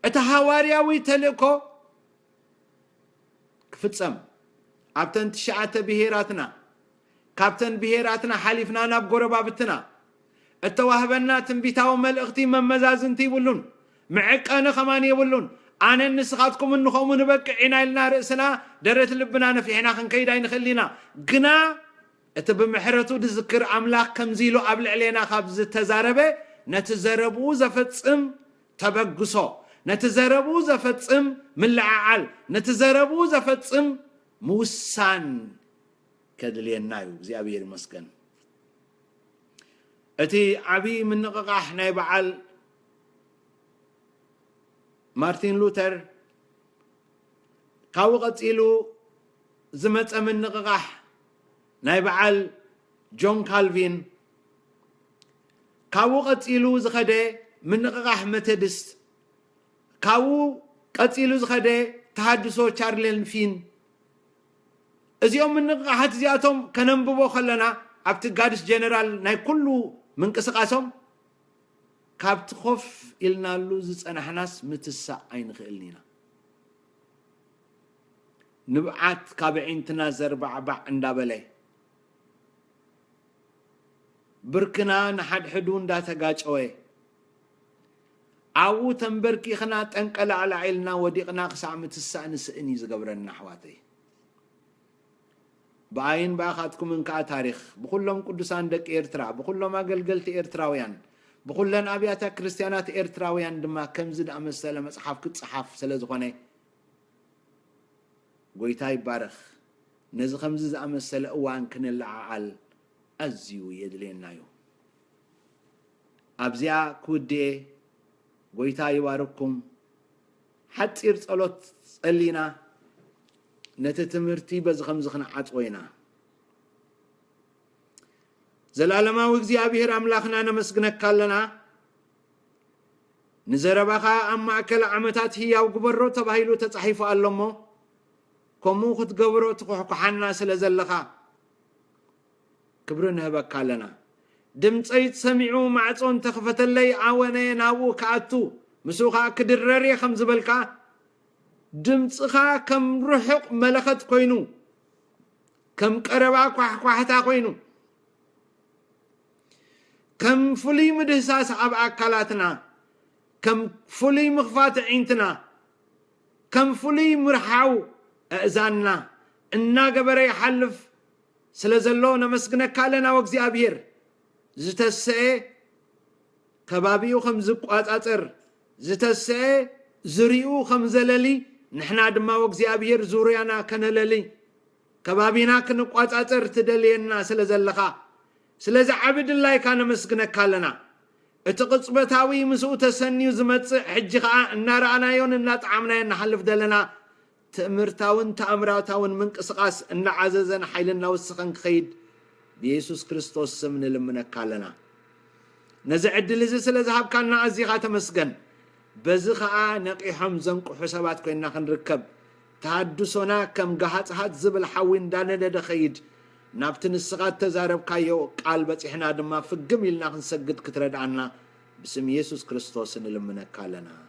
እቲ ሃዋርያዊ ተልእኮ ክፍጸም ኣብተን ትሽዓተ ብሄራትና ካብተን ብሄራትና ሓሊፍና ናብ ጎረባብትና እተዋህበና ትንቢታዊ መልእኽቲ መመዛዝንቲ ይብሉን፣ ምዕቀኒ ኸማን የብሉን። ኣነን ንስኻትኩምን ንኸምኡ ንበቅዕ ኢና ኢልና ርእስና ደረት ልብና ነፊሕና ክንከይድ ኣይንኽእል ኢና። ግና እቲ ብምሕረቱ ዝዝክር ኣምላኽ ከምዚ ኢሉ ኣብ ልዕሌና ካብ ዝተዛረበ ነቲ ዘረብኡ ዘፈጽም ተበግሶ፣ ነቲ ዘረብኡ ዘፈጽም ምልዓዓል፣ ነቲ ዘረብኡ ዘፈጽም ምውሳን ከድልየና እዩ። እግዚኣብሔር ይመስገን። እቲ ዓብዪ ምንቕቓሕ ናይ በዓል ማርቲን ሉተር ካብኡ ቀጺሉ ዝመጸ ምንቕቓሕ ናይ በዓል ጆን ካልቪን ካብኡ ቀጺሉ ዝኸደ ምንቕቓሕ መተድስት ካብኡ ቀጺሉ ዝኸደ ተሃድሶ ቻርሌን ፊን እዚኦም ምንቕቓሓት እዚኣቶም ከነንብቦ ከለና ኣብቲ ጋድስ ጀነራል ናይ ኩሉ ምንቅስቓሶም ካብቲ ኮፍ ኢልናሉ ዝጸናሕናስ ምትሳእ ኣይንኽእልን ኢና። ንብዓት ካብ ኣዒንትና ዘርባዕባዕ እንዳበለ ብርክና ንሓድሕዱ እንዳተጋጨወ ኣብኡ ተንበርኪኽና ጠንቀላዕላዕ ኢልና ወዲቕና ክሳዕ ምትሳእ ንስእን እዩ ዝገብረና ኣሕዋተይ። ብኣይን ብኣኻትኩምን ከኣ ታሪኽ ብኹሎም ቅዱሳን ደቂ ኤርትራ ብኹሎም ኣገልገልቲ ኤርትራውያን ብኹለን ኣብያተ ክርስትያናት ኤርትራውያን ድማ ከምዚ ዝኣመሰለ መጽሓፍ ክጸሓፍ ስለ ዝኾነ ጎይታ ይባረኽ። ነዚ ከምዚ ዝኣመሰለ እዋን ክንለዓዓል ኣዝዩ የድልየና እዩ። ኣብዚኣ ክውድኤ ጎይታ ይባርኩም። ሓጺር ጸሎት ጸሊና ነቲ ትምህርቲ በዚ ከምዚ ክንዓጽዎ ኢና። ዘላለማዊ እግዚኣብሔር ኣምላኽና ነመስግነካ ኣለና። ንዘረባኻ ኣብ ማእከል ዓመታት ህያው ግበሮ ተባሂሉ ተጻሒፉ ኣሎ እሞ፣ ከምኡ ክትገብሮ ትኹሕኩሓና ስለ ዘለኻ ክብሪ ንህበካ ኣለና። ድምፀይ ሰሚዑ ማዕፆ እንተኸፈተለይ ኣወነ ናብኡ ክኣቱ ምስኡ ከዓ ክድረር እየ ከም ዝበልካ፣ ድምፅኻ ከም ርሑቕ መለኸት ኮይኑ፣ ከም ቀረባ ኳሕኳሕታ ኮይኑ፣ ከም ፍሉይ ምድህሳስ ኣብ ኣካላትና፣ ከም ፍሉይ ምኽፋት ኣዒንትና፣ ከም ፍሉይ ምርሓው ኣእዛንና እናገበረ ይሓልፍ ስለ ዘሎ ነመስግነካ ኣለና። ወእግዚኣብሔር ዝተሰኤ ከባቢኡ ከም ዝቋጻጸር፣ ዝተሰኤ ዝሪኡ ከም ዘለሊ፣ ንሕና ድማ ወእግዚኣብሔር ዙርያና ከነለሊ፣ ከባቢና ክንቋጻጸር ትደልየና ስለ ዘለኻ፣ ስለዚ ዓቢ ድላይካ ነመስግነካ ኣለና። እቲ ቅጽበታዊ ምስኡ ተሰንዩ ዝመጽእ፣ ሕጂ ኸኣ እናረኣናዮን እናጠዓምናዮን ንሓልፍ ዘለና ትእምርታውን ተኣምራታውን ምንቅስቓስ እናዓዘዘን ሓይሊ እናወሰኸን ክኸይድ ብየሱስ ክርስቶስ ስም ንልምነካ ኣለና። ነዚ ዕድል እዚ ስለ ዝሃብካና ኣዚኻ ተመስገን። በዚ ኸኣ ነቒሖም ዘንቅሑ ሰባት ኮይንና ክንርከብ፣ ተሃድሶና ከም ገሃጽሃጽ ዝብል ሓዊ እንዳነደደ ኸይድ፣ ናብቲ ንስኻ እተዛረብካዮ ቃል በጺሕና ድማ ፍግም ኢልና ክንሰግድ ክትረድኣና ብስም የሱስ ክርስቶስ ንልምነካ ኣለና።